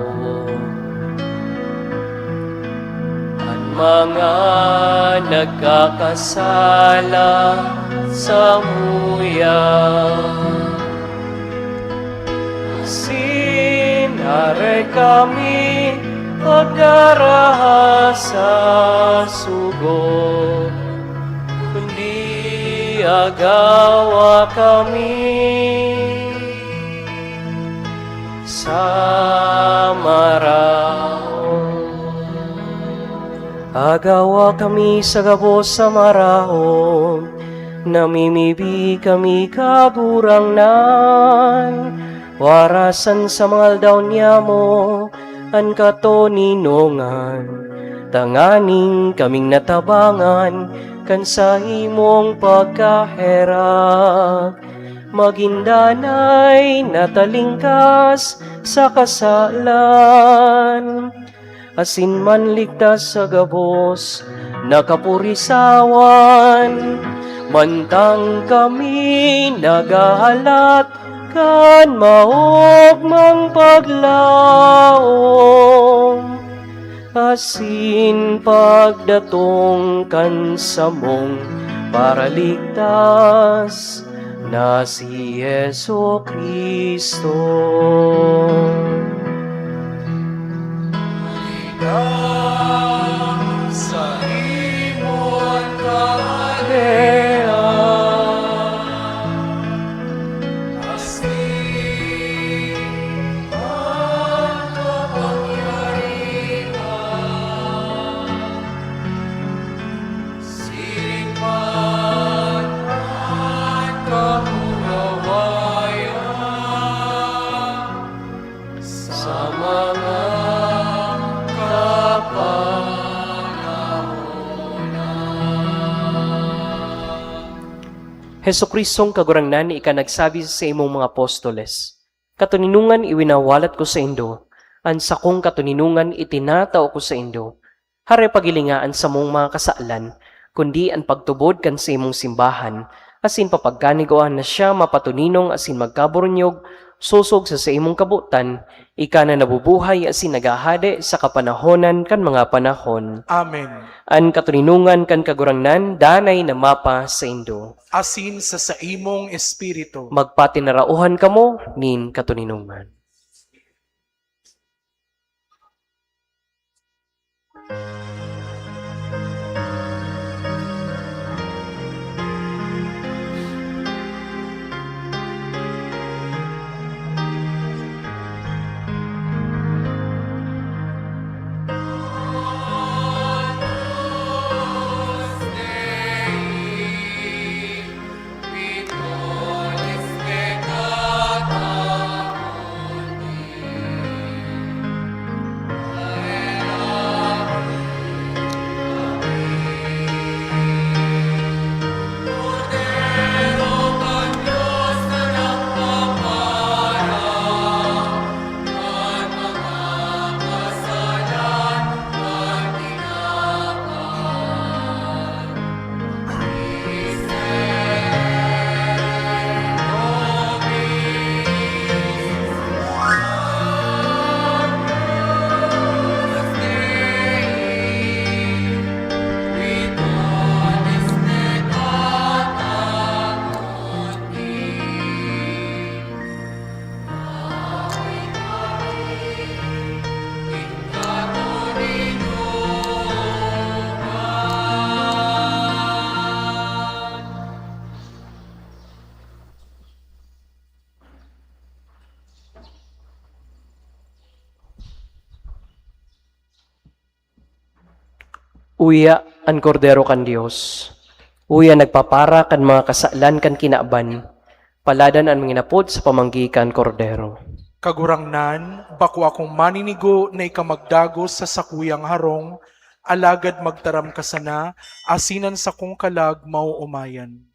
an mga nagkakasala samuya. Asin aray kami pagdaraha sa sugot, kundi agawa kami sa maraot. Agawa kami sa gabos sa maraot, namimibi kami, Kagurangnan, warasan sa mga aldaw niyamo an katoninongan, tanganing kaming natabangan kan saimong pagkaherak, magin danay na talingkas sa kasalan, asin manligtas sa gabos na kapurisawan, mantang kami naghahalat kan maogmang paglaom, asin pagdatong kan samong Paraligtas na si Jesu-Cristo. Ikaw sa imong kahadean, asin an kapangyarihan, siring man an kamurawayan sa mga kapanahonan. Jesu-Cristong Kagurangnan, ika nagsabi sa imong mga apostoles, "Katoninongan iwinawalat ko saindo, an sakong katoninongan itinatao ko saindo." Hare paghilinga an samong mga kasalan, kundi an pagtubod kan saimong simbahan, asin papagkanigoan na siya mapatoninong asin magkaburunyog Sosog sa saimong kabotan, ika na nabubuhay asin naghahade sa kapanahonan kan mga panahon. Amen. An katoninongan kan Kagurangnan danay na mapa saindo. Asin sa saimong espiritu. Magpatinarauhan kamo nin katoninongan. Uya an Kordero kan Dios. Uya nagpapara kan mga kasalan kan kinaban. Paladan an manginapod sa pamanggi kan Kordero. Kagurangnan, bako akong maninigo na ika magdagos sa sakuyang harong, alagad magtaram ka sana, asin an sakong kalag maoomayan.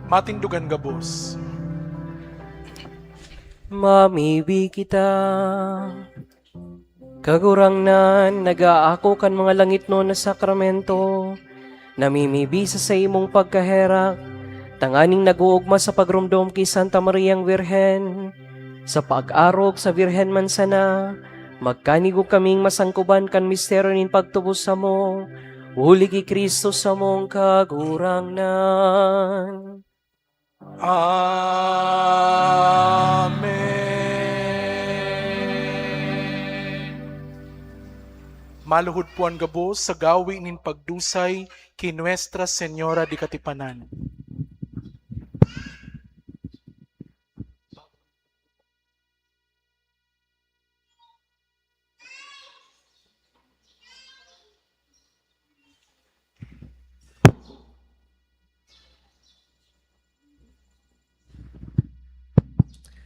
Matindogan gabos. Mamibi kita. Kagurangnan, nag-aako kan mga langitnon na sakramento, namimibi sa saimong pagkaherak, tanganing nag-oogma sa pagromdom ki Santa Mariang Birhen. Sa pag-arog sa Birhen man sana, magkanigog kaming masangkoban kan misteryo nin pagtubos samo, huli ki Cristo samong Kagurangnan. Amen. Maluhod po an gabos sa gawi nin pagdusay ki Nuestra Señora de Katipanan.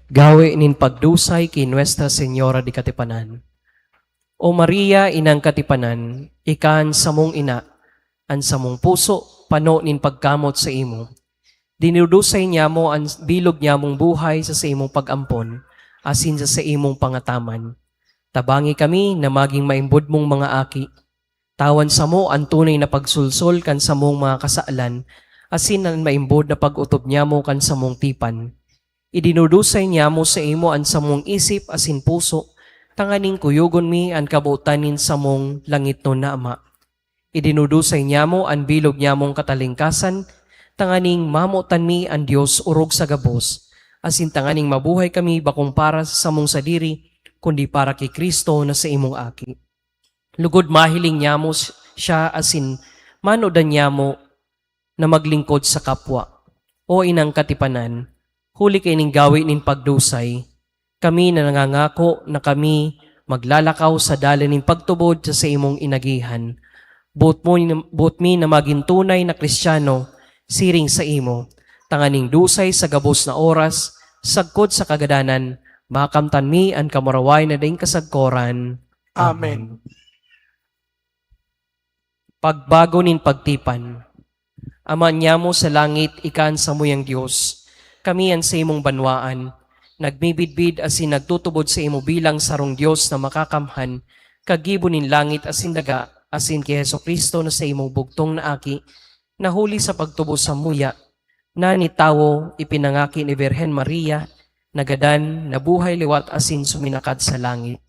Gawi nin pagdusay ki Nuestra Señora de Katipanan. O Maria, Inang Katipanan, ika an samong ina, an samong puso pano nin pagkamot saimo. Dinudusay niyamo an bilog niyamong buhay sa saimong pag-ampon asin sa saimong pangataman. Tabangi kami na magin maimbod mong mga aki. Tawan samo an tunay na pagsolsol kan samong mga kasalan asin an maimbod na pag-otob niyamo kan samong tipan. Idinudusay niyamo saimo an samong isip asin puso, tanganing kuyogon mi an kabotan nin samong langitnon na Ama. Idinudusay niyamo an bilog niyamong katalingkasan, tanganing mamotan mi an Dios orog sa gabos, asin tanganing mabuhay kami bakong para sa samong sadiri, kundi para ki Cristo na saimong Aki. Lugod mahiling niyamo s-, siya asin manodan niyamo na maglingkod sa kapwa. O Inang Katipanan, huli kaining gawi nin pagdusay, kami na nangangako na kami maglalakaw sa dalan nin pagtubod sa saimong inagihan. Boot mo ni-, boot mi na magin tunay na Cristiano, siring saimo, tanganing dusay sa gabos na oras, sagkod sa kagadanan, makamtan mi an kamurawayan na daing kasagkoran. Amen. Amen. Pagbago nin pagtipan. Ama niyamo sa langit, ika an samuyang Dios. Kami an saimong banwaan. Nagmibidbid asin nagtutubod saimo bilang sarong Dios na makakamhan, kagibo nin langit asin daga, asin ki Jesu-Cristo na saimong bugtong na Aki, na huli sa pagtubos samuya, na nitawo, ipinangaki ni Birhen Maria, nagadan, nabuhay liwat asin suminakat sa langit.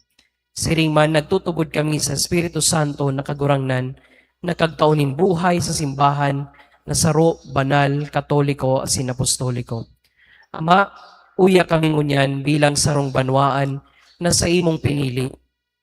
Siring man, nagtutubod kami sa Espiritu Santo na Kagurangnan, na kagtao nin buhay sa simbahan na saro, banal, katoliko, asin apostoliko. Ama, uya kami ngunyan bilang sarong banwaan na saimong pinili,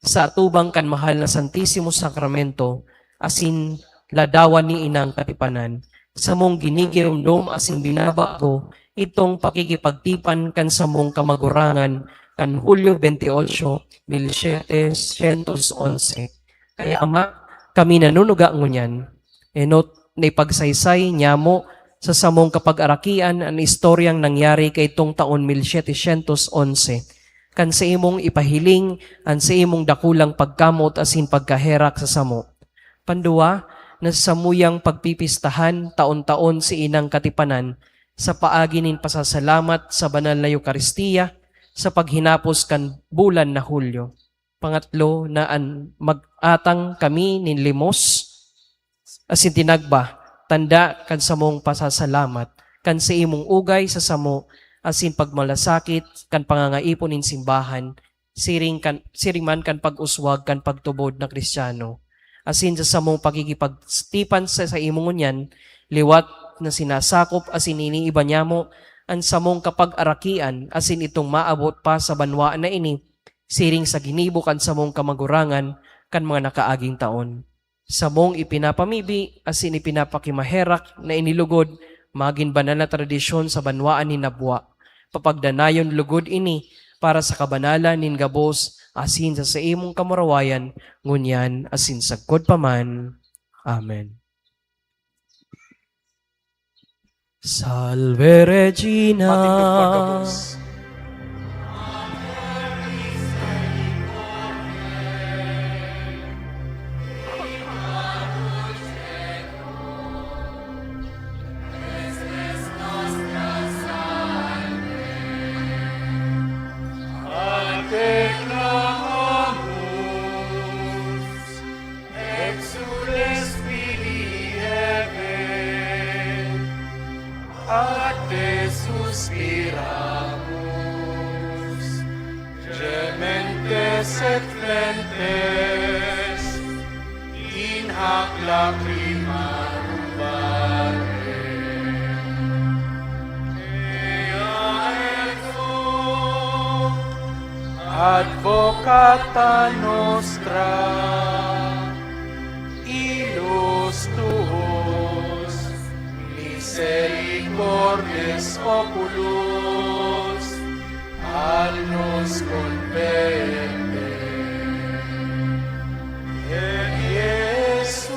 sa atubang kan mahal na Santisimo Sakramento asin ladawan ni Inang Katipanan, samong ginigiromdom asin binabago itong pakikipagtipan kan samong kamagurangan kan Hulyo veintiocho, mil siete cientos once. Kaya, Ama, kami nanunuga ngunyan, enot na ipagsaysay niyamo sa samong kapagarakian an istoryang nangyari kaitong taon mil siete cientos once, kan saimong ipahiling an saimong dakulang pagkamot asin pagkaherak sa samo. Panduwa, na sa samuyang pagpipistahan taon-taon si Inang Katipanan sa paagi nin pasasalamat sa banal na Eukaristia sa paghinapos kan bulan na Hulyo. Pangatlo, na an mag-atang kami nin limos asin tinagba, tanda kan samong pasasalamat, kan saimong ugay sa samo, asin pagmalasakit kan pangangaipon nin simbahan, siring kan, siring man kan pag-uswag kan pagtubod na Cristiano. Asin sa samong pakikipagtipan sa, sa imo ngunyan, liwat na sinasakop asin iniiba niyamo an samong kapag-arakian, asin itong maabot pa sa banwaan na ini, siring sa ginibo kan samong kamagurangan kan mga nakaaging taon. Samong ipinapamibi asin ipinapakimaherak na inilugod magin banal na tradisyon sa banwaan nin Nabua. Papagdanayon lugod ini para sa kabanalan nin gabos asin sa saimong kamurawayan, ngunyan asin sagkod pa man. Amen. Salve Regina. Matindog pagkabos. Te suspiramos, gementes et flentes, in hac lacrimarum valle. Ea eco, advocata nostra, ilus tuus, misericordes oculos, al nos converte. Et Iesus,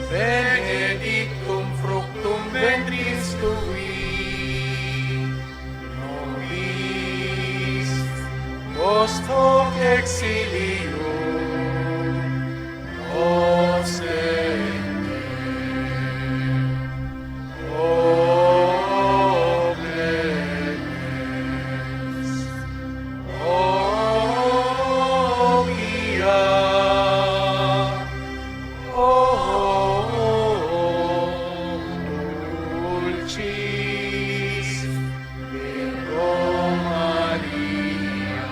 benedictum fructum ventris tui, nobis post hoc exilium ostende. O clemens, o pia, o dulcis Virgo Maria.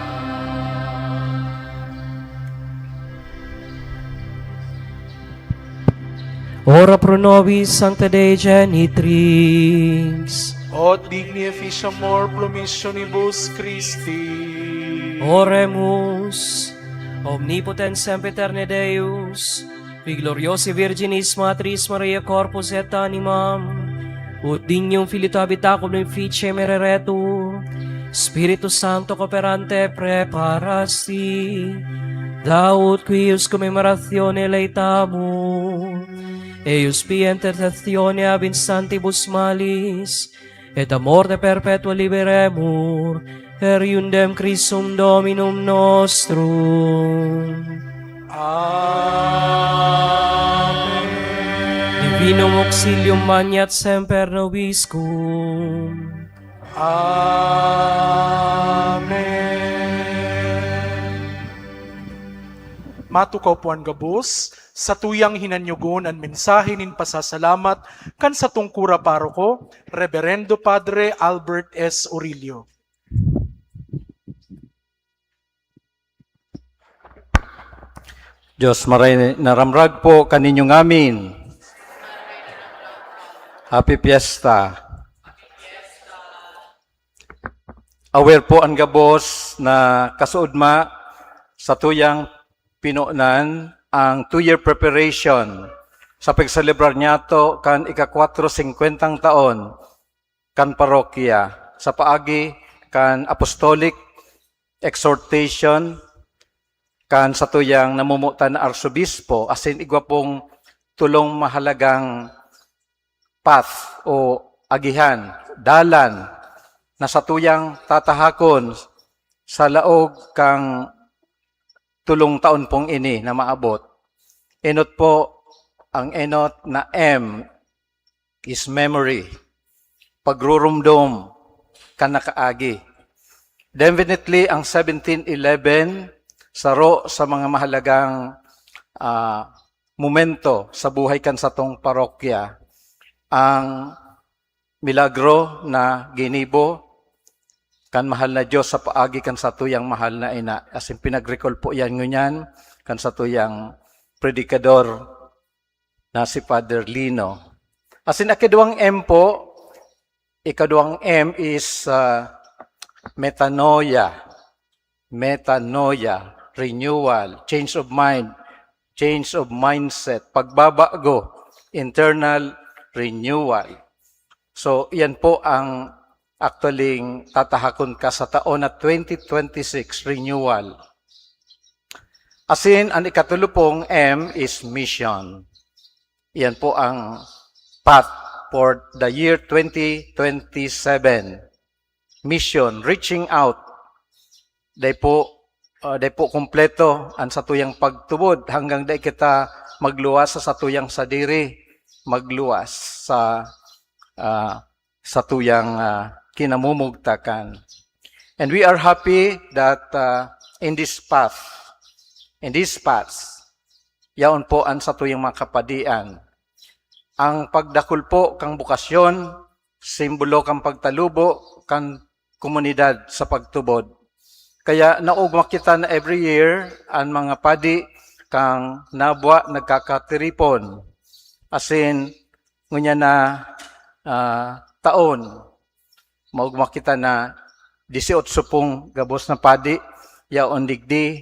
Ora pro nobis, Sancta Dei Genitrix. Ut digni efficiamur promissionibus Christi. Oremus. Omnipotens sempiterne Deus, qui gloriosae Virginis Matris Maria corpus et animam, ut dignum Filio tu habitakul in Fice Mereretur, Spiritus Sancto cooperante preparasti, daut quius commemoratione laetamus, eius pia intercessione ab in santibus malis, et a morte perpetua liberemur, per eundem Christum Dominum nostrum. Amen. Divinum auxilium maneat semper nobiscum. Amen. Matukaw po an gabos, satuyang hinanyogon an mensahe nin pasasalamat kan satong kura paroko, Reverendo Padre Albert S. Orillo. Dios maray na ramrag po kaninyo ngamin. Happy Fiesta. Aware po an gabos na kasuodma satuyang pinonan ang two-year preparation sa pagselebrar niyato kan ika-kwatro singkwentang taon kan parokya sa paagi kan apostolic exhortation kan satuyang namomotan na arsobispo, asin igwa pong tolong mahalagang path o agihan, dalan, na satuyang tatahakon sa laog kan tolong taon pong ini na maabot. Enot po, ang enot na M is memory. Pagrurumdom kan nakaagi. Definitely, ang seventeen eleven, saro sa mga mahalagang, ah, momento sa buhay kan satong parokya. Ang milagro na ginibo kan mahal na Dios sa paagi kan satuyang mahal na ina. Asin pinag-recall po yan ngunyan kan satuyang predikador na si Father Lino. Asin ikaduwang M po, ikaduwang M is, ah, metanoia. Metanoia, renewal, change of mind, change of mindset, pagbabago, internal renewal. So, yan po ang actually tatahakon ka sa taon na twenty twenty-six, renewal. Asin, an ikatulo pong M is mission. Yan po ang path for the year twenty twenty-seven. Mission, reaching out. Dai po, ah, dai po kompleto an satuyang pagtubod hanggang dai kita magluwas sa satuyang sadiri, magluwas sa, ah, satuyang, ah, kinamumugtakan. And we are happy that, ah, in this path, in these paths, yaon po an satuyang mga kapadian. Ang pagdakul po kan bokasyon, simbolo kan pagtalubo kan komunidad sa pagtubod. Kaya naogma kita na every year, an mga padi kan Nabua nagkakatiripon. Asin, ngunyan na, ah, taon, maogma kita na disiotso pong gabos na padi yaon digdi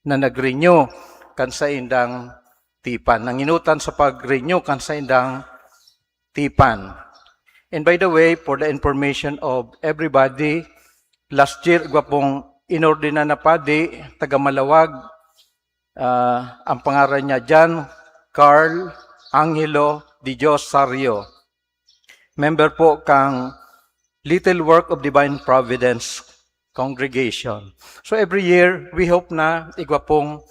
na nag-renew kan saindang tipan. Nanginutan sa pag-renew kan saindang tipan. And by the way, for the information of everybody, last year, igwa pong inordinan na padi, taga Malawag, ah, ang pangaran niya, John Carl Angelo de Dios Sario. Member po kang Little Work of Divine Providence Congregation. So every year, we hope na igwa pong,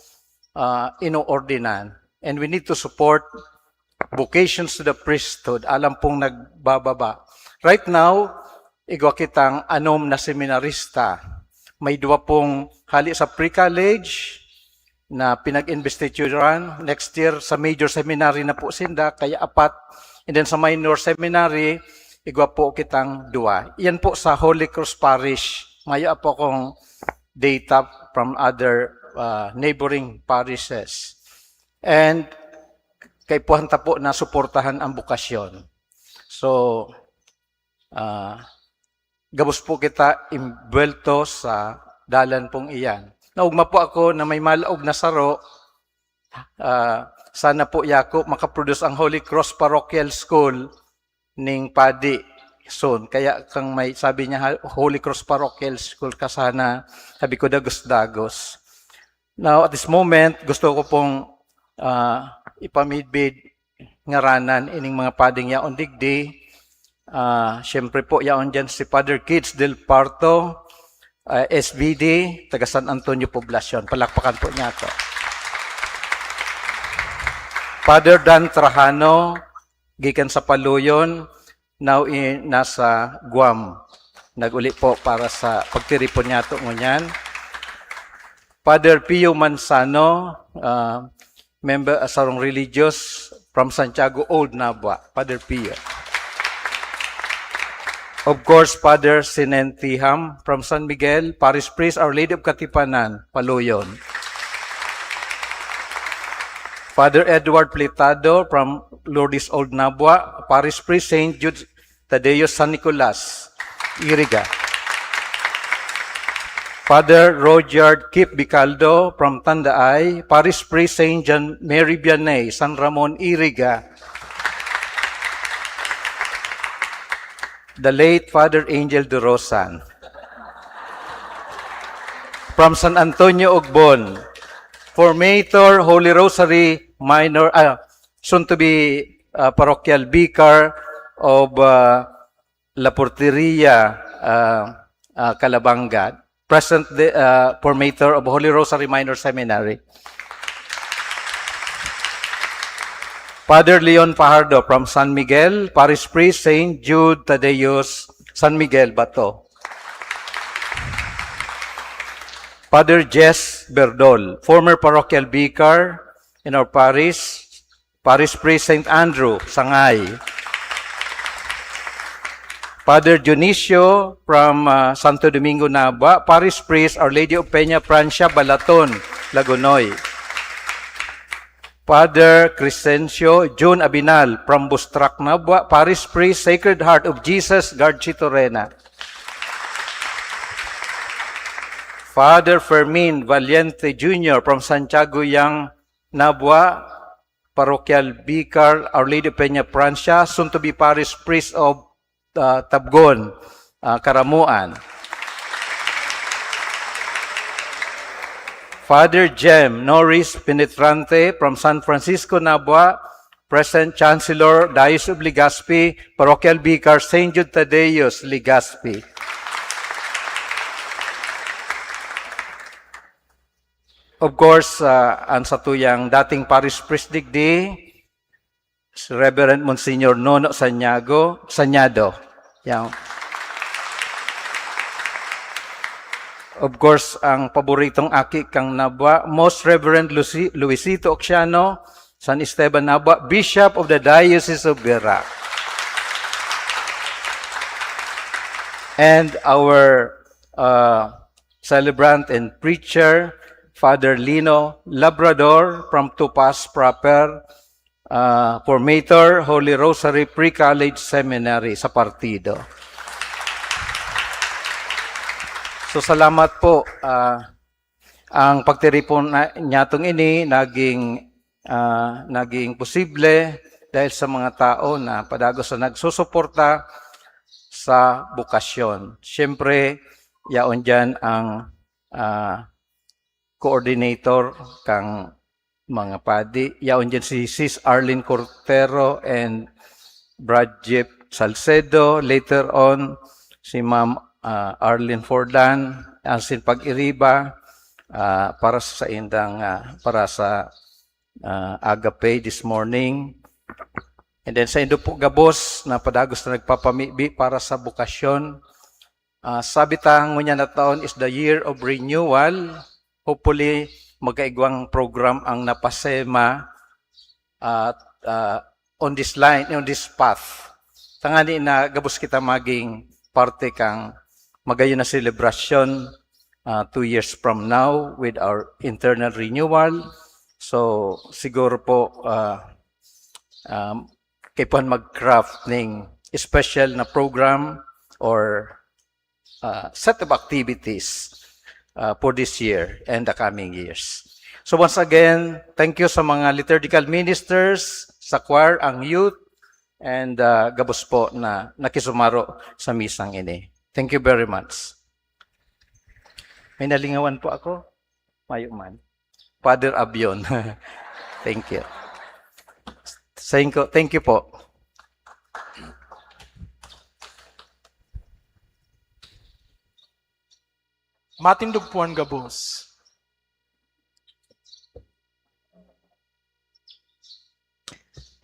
ah, inoordinan. And we need to support vocations to the priesthood. Alam pong nagbababa. Right now, igwa kitang anom na seminarista. May dua pong hali sa pre-college na pinag-investituran. Next year, sa major seminary na po sinda, kaya apat. And then sa minor seminary, igwa po kitang dua. Yan po sa Holy Cross Parish. Mayo po akong data from other, uh, neighboring parishes. And kaipuhan ta po na suportahan ang bokasyon. So, ah, gabos po kita imbuwelto sa dalan pong iyan. Naogma po ako na may malaog na saro, ah, sana po, yako, makaproduce ang Holy Cross Parochial School ning padi soon. Kaya kang may sabi niya, "Ha-, Holy Cross Parochial School ka sana," sabi ko, dagos-dagos. Now, at this moment, gusto ko pong, ah, ipamidbid ngaranan ining mga pading yaon digdi. Ah, siyempre po, yaon diyan si Father Kids del Parto, ah, S V D, taga San Antonio Poblacion. Palakpakan po niya ako. Father Dan Trajano, gikan sa Paluyon, now in, nasa Guam. Nag-uli po para sa pagtiripon niya to ngunyan. Father Pio Manzano, ah, member, ah, sarong religious from Santiago, Old Nabua. Father Pio. Of course, Father Sinentiham from San Miguel, Parish Priest, Our Lady of Katipanan, Paluyon. Father Edward Plitado from Lourdes, Old Nabua, Parish Priest, Saint Jude Tadeo, San Nicolas, Iriga. Father Roger Kip Bicaldo from Tandaay, Parish Priest, Saint John Mary Vianney, San Ramon, Iriga. The late Father Angel Durosan from San Antonio, Ogbon, formator, Holy Rosary Minor, ah, soon to be, ah, parochial vicar of, ah, La Porteria, ah, ah, Calabanga, present the, ah, formator of Holy Rosary Minor Seminary. Father Leon Fajardo from San Miguel, Parish Priest, Saint Jude Tadeus, San Miguel, Bato. Father Jess Berdol, former parochial vicar in our parish, Parish Priest, Saint Andrew, Sangay. Father Dionisio from, ah, Santo Domingo, Nabua, Parish Priest, Our Lady of Peña Francia, Balaton, Lagonoy. Father Crescencio Jun Abinal from Bustrak, Nabua, Parish Priest, Sacred Heart of Jesus, Garchito Rena. Father Fermin Valiente Junior from Santiago Yang, Nabua, Parochial Vicar, Our Lady of Peña Francia, soon to be Parish Priest of, ah, Tabgon, ah, Caramuan. Father Jem Norris Penetrante from San Francisco, Nabua, present Chancellor, Diocese of Legazpi, Parochial Vicar, Saint Jude Tadeus, Legazpi. Of course, ah, ang satuyang dating parish priest digdi, si Reverend Monsignor Nono Sanyago, Sanyado. Yan. Of course, ang paboritong aki kang Nabua, Most Reverend Luci-, Luisito Oxiano, San Esteban Nabua, Bishop of the Diocese of Virac. And our, uh, celebrant and preacher, Father Lino Labrador from Tupas proper, uh, formator, Holy Rosary Pre-College Seminary sa partido. So, salamat po. Ah, ang pagtiripon na, niyatong ini naging, ah, naging posible dahil sa mga tao na padagos na nagsusuporta sa bokasyon. Siyempre, yaon diyan ang, ah, coordinator kang mga padi. Yaon diyan si Sis Arlene Cortero and Brad Jeff Salcedo. Later on, si Ma'am, ah, Arlene Fordan, asin pag-iriba, ah, para sa indang, ah, para sa, ah, Agape this morning. And then sa indo po gabos na padagos na nagpapamibi para sa bokasyon, ah, sabi ta, ngunyan na taon is the year of renewal. Hopefully, magkaigwang program ang napasema at, ah, on this line, on this path. Tangani na gabos kita maging parte kang magayon na selebrasyon, ah, two years from now with our internal renewal. So, siguro po, ah, um, kaipuhan mag-craft ning special na program or, uh, set of activities, uh, for this year and the coming years. So once again, thank you sa mga liturgical ministers, sa choir, ang youth, and, uh, gabos po na nakisumaro sa misang ini. Thank you very much. May nalingawan po ako? Mayo man. Father Abion. Thank you. Thank you, thank you po. Matindog po an gabos.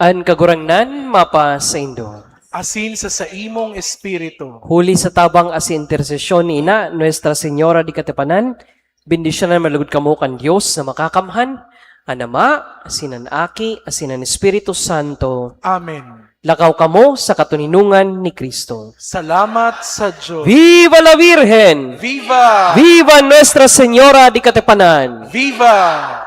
An Kagurangnan mapasaindo. Asin sa saimong espiritu. Huli sa tabang asin intersesyon ni Ina, Nuestra Señora de Katipanan, bendisyonan man lugod kamo kan Dios na Makakamhan, an Ama, asin an Aki, asin an Espiritu Santo. Amen. Lakaw kamo sa katoninongan ni Cristo. Salamat sa Diyos. Viva la Virgen! Viva! Viva Nuestra Señora de Katipanan! Viva!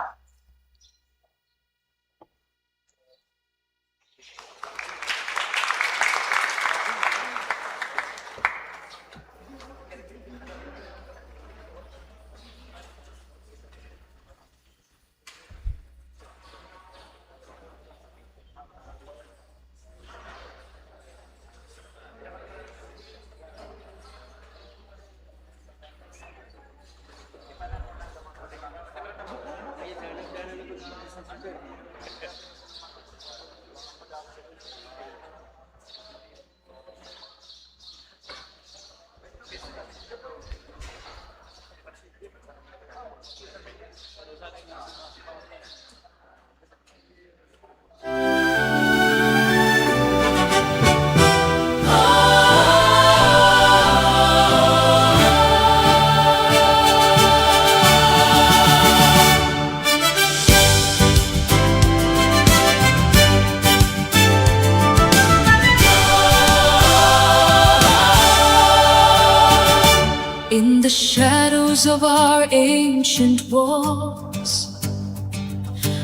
In the shadows of our ancient walls,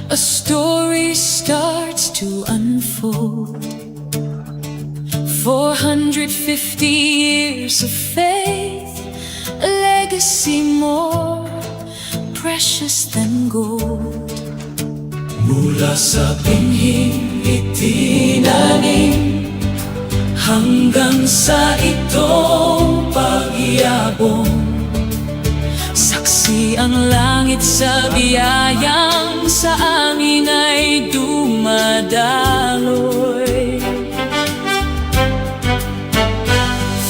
a story starts to unfold. Four hundred fifty years of faith, a legacy more precious than gold. Mula sa binhing itinanim hanggang sa itong pagyabong, saksi ang langit sa biyayang sa amin ay dumadaloy.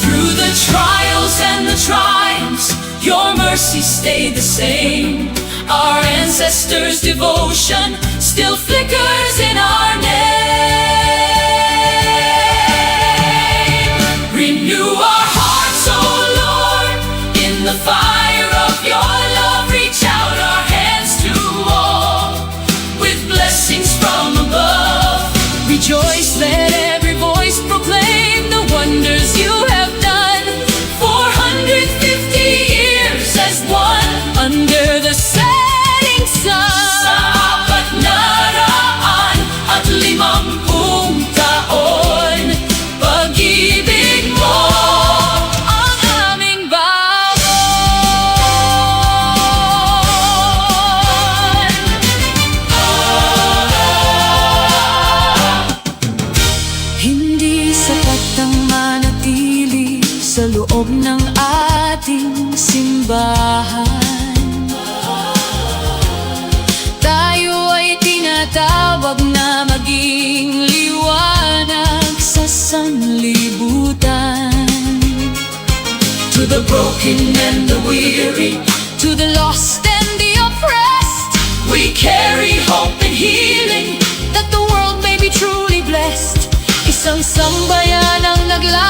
Through the trials and the triumphs, your mercy stayed the same. Our ancestors' devotion still flickers in our name. Renew our hearts, O Lord, in the fire of your love. Reach out our hands to all with blessings from simbahan. Tayo ay tinatawag na maging liwanag sa sanlibutan. To the broken and the weary, to the lost and the oppressed, we carry hope and healing, that the world may be truly blessed. Isang sambayan ang nagla